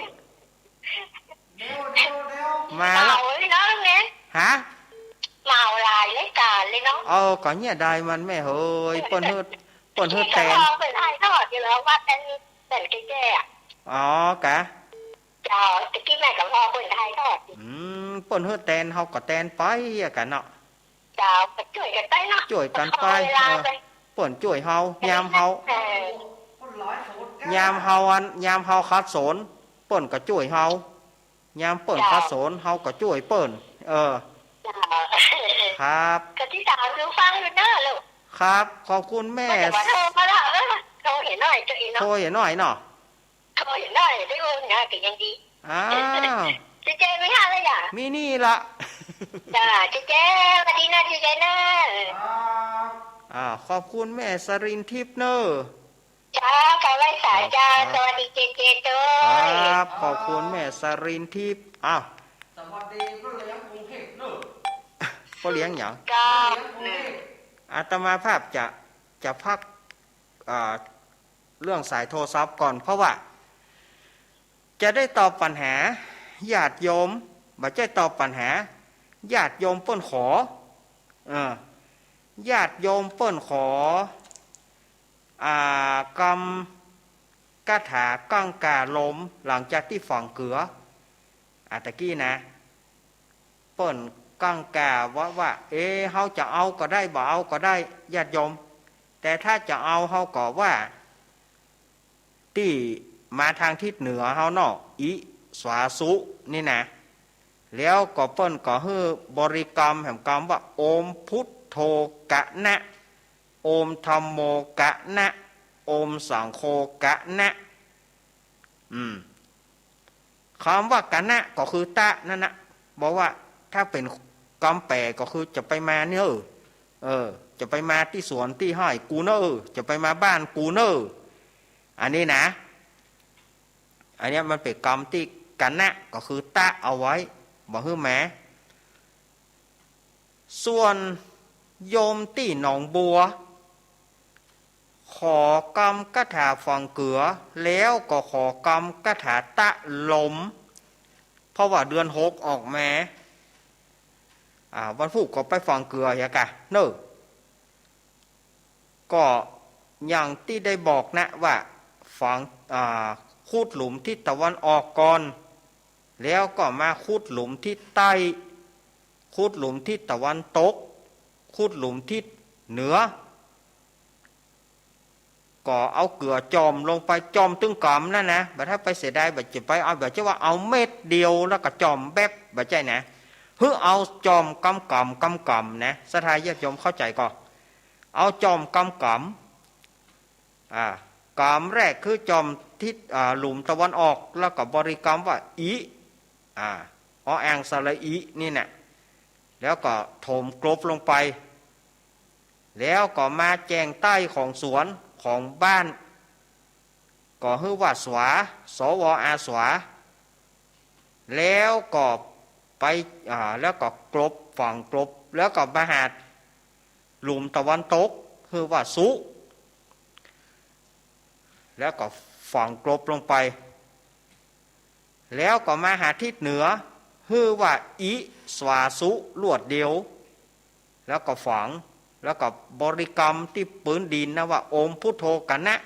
มาละ เหมาเลยเนาะลูกเณร ฮะ เหมาหลายรายก๋านเลยเนาะ เออ ก็เนี่ยได้มันแม่เหย เปิ้นหื้อ เปิ้นหื้อแตน เปิ้นถ่ายทอดอยู่แล้วว่าเป็น เป็นแก่ๆ อะ อ๋อ กะ เจ้า ตะกี้แม่ก็พอเปิ้นถ่ายทอด อืม เปิ้นหื้อแตน เฮาก็แตนไปอะกะเนาะ เจ้า ก็จ้วยกั๋นไปเนาะ จ้วยกั๋นไป พอเวลา เออ ไป เปิ้นจ้วยเฮา ยามเฮา เออ ยามเฮาอัน ยามเฮาขัดสน เปิ้นก็จ้วยเฮา ยามเปิ้น เจ้า ขัดสน เฮาก็จ้วยเปิ้น เออ เจ้า ครับ ก็ติดต๋ามดูฟังอยู่เน่อลูก ครับ ขอบคุณแม่ บ่ต้องมาโทรมาละเออ โทรเหียหน้อย โทรเหียหน้อยเนาะ โทรเหียหน้อย ได้อู้นะ ก็ยังดี อ้าว เจ๊เจ๊มีห้าแล้วอย่า มีนี่ละ จ้า เจ๊เจ๊ สวัสดีนะ เจ๊เจ๊นะ ครับ อ่า ขอบคุณแม่สรินทิพย์เน่อ เจ้า ขอไหว้สาเจ้า ครับ สวัสดีเจ๊เจ๊โจ้ย ครับ ขอบคุณแม่สรินทิพย์ อ้าว สวัสดีพ่อเลี้ยงกรุงเทพฯเน่อ พ่อเลี้ยงหยัง เจ้า พ่อเลี้ยงกรุงเทพฯ อาตมาภาพจะ จะพัก อ่า เรื่องสายโทรศัพท์ก่อน เพราะว่าจะได้ตอบปัญหาญาติโยม บ่ใจ้ตอบปัญหา ญาติโยมเปิ้นขอ เออ ญาติโยมเปิ้นขอ อ่า กำ คาถากังขาลม หลังจากตี้ฝังเกือ อ่า ตะกี้นะ เปิ้นกังขาว่า ว่า เอ๊ะ เฮาจะเอาก็ได้ บ่เอาก็ได้ ญาติโยม แต่ถ้าจะเอา เฮาก็ว่า ตี้มาตางทิศเหนือเฮาเนาะ อิสวาสุ นี่นะ แล้วก็เปิ้นก็หื้อบริกรรมแหมกำว่า โอมพุทโธกะนะ โอมธัมโมกะนะ โอมสังโฆกะนะ อืม กำว่ากะนะก็คือตะนั่นนะ บอกว่าถ้าเป๋นกำแป๋ก็คือจะไปมาเน่อ เออ จะไปมาตี้สวนตี้ไฮ่กูเน่อ จะไปมาบ้านกูเน่อ อันนี้นะ อันเนี้ยมันเป๋นกำตี้กะนะก็คือตะเอาไว้ บ่หื้อมา ส่วนโยมตี้หนองบัว ขอกำคาถาฝังเกือ แล้วก็ขอกำคาถาตะลม ราะว่าเดือนหกออกมา อ่า วันพูกก็ไปฝังเกือเหียกะ เน่อ ก็อย่างตี้ได้บอกนะว่าฝัง อ่า ขุดหลุมทิศตะวันออกก่อน แล้วก็มาขุดหลุมทิศใต้ ขุดหลุมทิศตะวันตก ขุดหลุมทิศเหนือ ก็เอาเกือจ่อมลงไป จ่อมตึงก๋ำนั่นนะ บ่ถ้าไปเสียดาย บ่จะไปเอา บ่จะว่าเอาเม็ดเดียวแล้วก็จ่อมแบ๊บ บ่ใจ้นะ หื้อเอาจ่อมกำก๋ำกำก๋ำนะ ศรัทธาญาติโยมเข้าใจ๋ก็ เอาจ่อมกำก๋ำ อ่า ก๋ำแรกคือจ่อมทิศ อ่า หลุมตะวันออก แล้วก็บริกรรมว่า อิ อ่า ออ่างสระอิ นี่นะ แล้วก็ถมกลบลงไป แล้วก็มาแจ่งใต้ของสวนของบ้าน ก็หื้อว่าสวา สวอาสวา แล้วก็ไป อ่า แล้วก็กลบ ฝังกลบ แล้วก็มาหาหลุมตะวันตก หื้อว่าสุ แล้วก็ฝังกลบลงไป แล้วก็มาหาทิศเหนือ หื้อว่าอิสวาสุ ลวดเดียว แล้วก็ฝัง แล้วก็บริกรรมตี้ปื๊นดินนะว่า โอมพุทโธกะนะ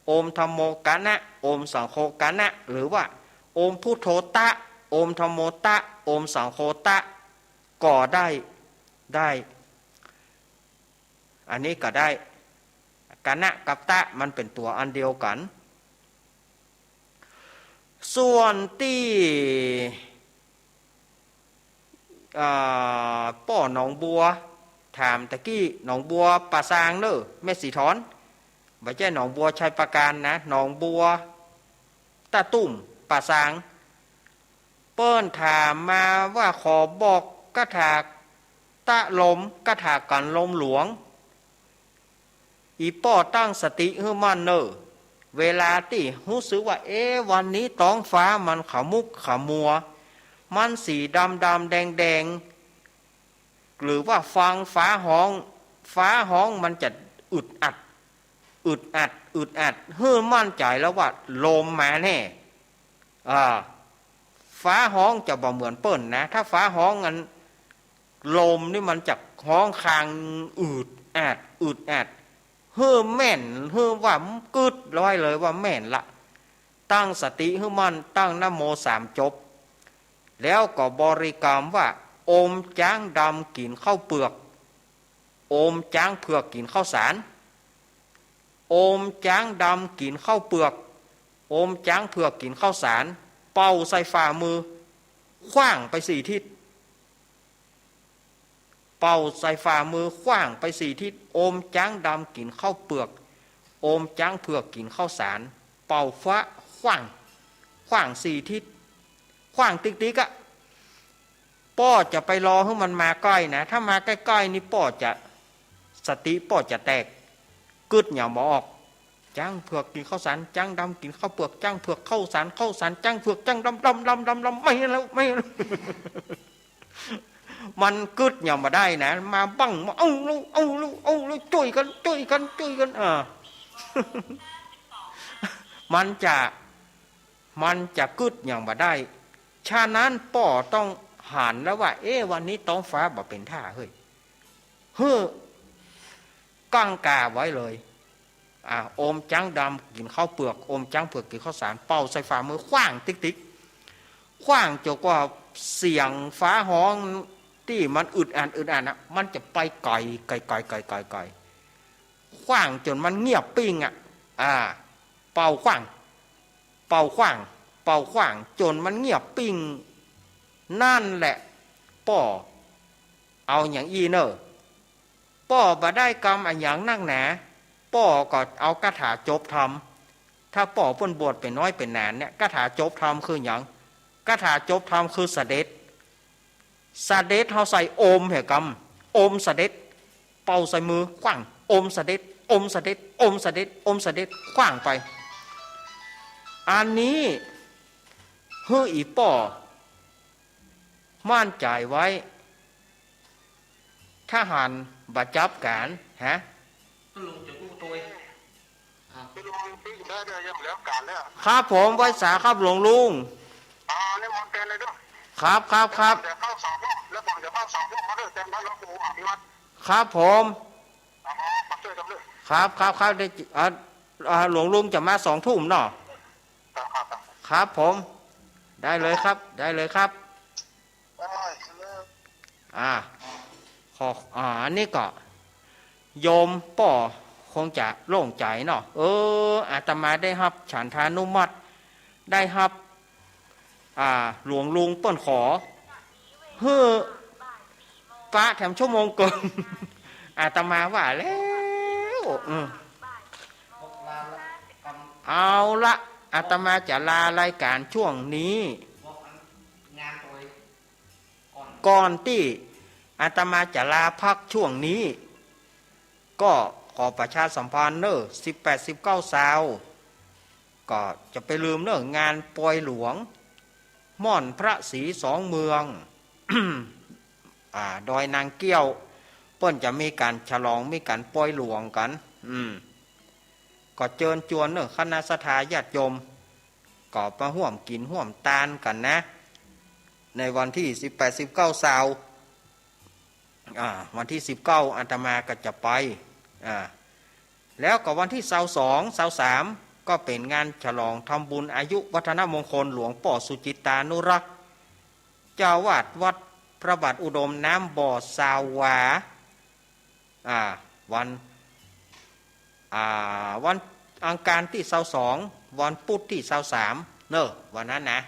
โอมธัมโมกะนะ โอมสังโฆกะนะ หรือว่า โอมพุทโธตะ โอมธัมโมตะ โอมสังโฆตะ ก็ได้ ได้ อันนี้ก็ได้ กะนะกับตะมันเป๋นตั๋วอันเดียวกั๋น ส่วนตี้ อ่า ป้อหนองบัว ถามตะกี้ หนองบัวป่าซางเน่อ แม่สีทอน บ่ใจ้หนองบัวชัยปราการนะ หนองบัวต้าตุ้มป่าซาง เปิ้นถามมาว่าขอบอกคาถาตะลม คาถากั๋นลมหลวง อี่ป้อตั้งสติหื้อมั่นเน่อ เวลาตี้ฮู้สึกว่า เอ๊ะ วันนี้ต๊องฟ้ามันขมุกขมัว มันสีดำๆ แดงๆ หรือว่าฟังฟ้าฮ้อง ฟ้าฮ้องมันจะอึดอัด อึดอัด อึดอัด หื้อมั่นใจ๋แล้วว่าลมมาแน่ อ่า ฟ้าฮ้องจะบ่เหมือนเปิ้นนะ ถ้าฟ้าฮ้องอัน ลมนี่มันจะฮ้องคางอึดอัด อึดอัด หื้อแม่น หื้อว่ากึ๊ดไว้เลยว่าแม่นละ ตั้งสติหื้อมั่น ตั้งนะโมสามจบ แล้วก็บริกรรมว่า โอมจ๊างดำกิ๋นข้าวเปือก โอมจ๊างเผือกกิ๋นข้าวสาร โอมจ๊างดำกิ๋นข้าวเปือก โอมจ๊างเผือกกิ๋นข้าวสาร เป่าใส่ฝ่ามือ ขว้างไปสี่ทิศ เป่าใส่ฝ่ามือ ขว้างไปสี่ทิศ โอมจ๊างดำกิ๋นข้าวเปือก โอมจ๊างเผือกกิ๋นข้าวสาร เป่าฟ้า ขว้าง ขว้างสี่ทิศ ขว้างติ๊กๆ อะ ป้อจะไปรอหื้อมันมาใก้นะ ถ้ามาใก้ๆ นี่ป้อจะ สติป้อจะแตก กึ๊ดหยังบ่ออก จ๊างเผือกกิ๋นข้าวสาร จ๊างดำกิ๋นข้าวเปือก จ๊างเผือกข้าวสาร ข้าวสารจ๊างเผือก จ๊างดำ ดำ ดำ ดำ ดำ ไม่แล้ว ไม่แล้ว มันกึ๊ดหยังบ่ได้นะ มาบั้ง มา เอาแล้ว เอาแล้ว เอาแล้ว จ้วยกั๋น จ้วยกั๋น จ้วยกั๋น อ่า มันจะ มันจะกึ๊ดหยังบ่ได้ ฉะนั้นป้อต้องหันแล้วว่า เอ๊ะ วันนี้ต๊องฟ้าบ่เป๋นท่าเฮ้ย หื้อ กั้งกาไว้เลย อ่า โอมจ๊างดำกิ๋นข้าวเปือก โอมจ๊างเผือกกิ๋นข้าวสาร เป่าใส่ฝ่ามือ ขว้างติ๊กๆ ขว้างจ๋นกว่าเสียงฟ้าฮ้องตี้มันอึดอัด อึดอัดนะ มันจะไปไก๋ ไก๋ ไก๋ ไก๋ ไก๋ ไก๋ ขว้างจ๋นมันเงียบปิ้งอะ อ่า เป่าขว้าง เป่าขว้าง เป่าขว้าง จ๋นมันเงียบปิ้ง นั่นแหละ ป้อเอาหยังอี้เน่อ ป้อบ่ได้กำอะหยังนักหนา ป้อก็เอาคาถาจบธรรม ถ้าป้อเปิ้นบวชเป๋นน้อยเป๋นหนานเนี่ย คาถาจบธรรมคือหยัง คาถาจบธรรมคือเสด็จ เสด็จเฮาใส่โอมเหียกำ โอมเสด็จ เป่าใส่มือ ขว้าง โอมเสด็จ โอมเสด็จ โอมเสด็จ โอมเสด็จ ขว้างไป อันนี้หื้ออี่ป้อ มั่นใจ๋ไว้ ทหารบ่จับก๋าน ฮะ ครับผม ไหว้สาครับหลวงลุง อ่า นี่ม เตรียมเลยเนาะ ครับ ครับ ครับ เดี๋ยวเข้าสองทุ่ม แล้วผมเดี๋ยวเข้าสองทุ่มมาด้วย เตรียมไว้หลวงปู่อภิวัตร ครับผม อ๋อ มาช่วยกันด้วย ครับ ครับ ครับ ได้ อ่า อ่า หลวงลุงจะมาสองทุ่มเนาะ ครับ ครับ ครับ ครับผม ได้เลยครับ ได้เลยครับ โอ้ย อ่า ขอ อ่า อันนี้ก็ โยมป้อคงจะโล่งใจ๋เนาะ เออ อาตมาได้ฮับฉันทานุมัติ ได้ฮับ อ่า หลวงลุงเปิ้นขอ หื้อ ปะแถมชั่วโมงเกิ่ง อาตมาว่าแล้ว อืม เอาละ อาตมาจะลารายการช่วงนี้ ก่อนตี้อาตมาจะลาพักช่วงนี้ ก็ขอประชาสัมพันธ์เน่อ สิบแปด สิบเก้า ซาว ก็จะไปลืมเน่อ งานปอยหลวง ม่อนพระศรีสองเมือง อ่า ดอยนางเกี้ยว เปิ้นจะมีก๋านฉลอง มีก๋านปอยหลวงกั๋น อืม ก็เจิญจวนเน่อ คณะศรัทธาญาติโยม ก็มาฮ่วมกิ๋นฮ่วมตานกั๋นนะ ในวันตี้ สิบแปด สิบเก้า ซาว อ่า วันตี้ สิบเก้า อาตมาก็จะไป อ่า แล้วก็วันตี้ ซาวสอง ซาวสาม ก็เป๋นงานฉลองทำบุญอายุวัฒนมงคลหลวงป้อสุจิตตานุรักษ์ เจ้าอาวาสวัดพระบาทอุดมน้ำบ่อ ซาววา อ่า วัน อ่า วันอังคารตี้ ซาวสอง วันพุธตี้ ซาวสาม เน่อ วันนั้นนะ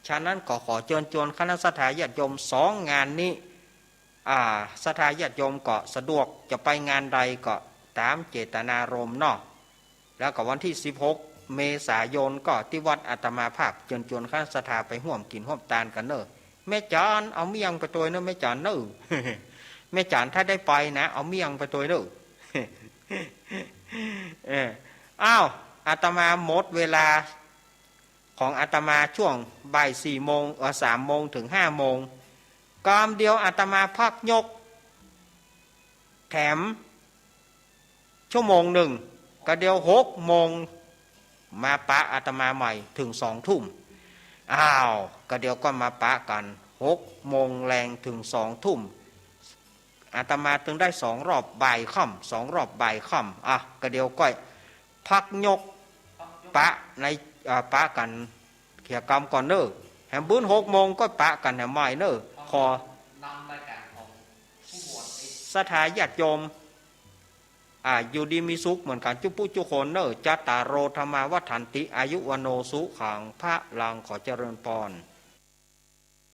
ฉะนั้นก็ขอเจิญจวนคณะศรัทธาญาติโยมสองงานนี้ อ่า ศรัทธาญาติโยมก็สะดวกจะไปงานใดก็ต๋ามเจตนารมณ์เนาะ แล้วก็วันตี้ สิบหก เมษายน ก็ตี้วัดอาตมาภาพเจิญจวนคณะศรัทธาไปฮ่วมกิ๋นฮ่วมตานกั๋นเน่อ แม่จ๋านเอาเมี่ยงไปตวยเน่อ แม่จ๋านเน่อ แม่จ๋านถ้าได้ไปนะ เอาเมี่ยงไปตวยเน่อ เออ อ้าว อาตมาหมดเวลาของอาตมาช่วงบ่ายสี่โมง เอ่อ สามโมงถึงห้าโมง กำเดียวอาตมาพักยก แถม ชั่วโมงนึ่ง กะเดี๋ยวหกโมง มาปะอาตมาใหม่เถิงสองทุ่ม อ้าว กะเดี๋ยวก็มาปะกั๋น หกโมงแลงเถิงสองทุ่ม อาตมาตึงได้สองรอบบ่ายค่ำ สองรอบบ่ายค่ำ อ่ะ กะเดี๋ยวก้อยพักยก ปะใน อ่า ปะกั๋นเขี่ยกำก่อนเน่อ แหมบื้นหกโมงก็ปะกั๋นแหมใหม่เน่อ ขอ ศรัทธาญาติโยม อ่า อยู่ดีมีสุขเหมือนกั๋นจุ๊ปุจุ๊คนเน่อ จัตตาโร ธัมมา วัฑฒันติ อายุ วัณโณ สุขัง พะลัง ขอเจริญพร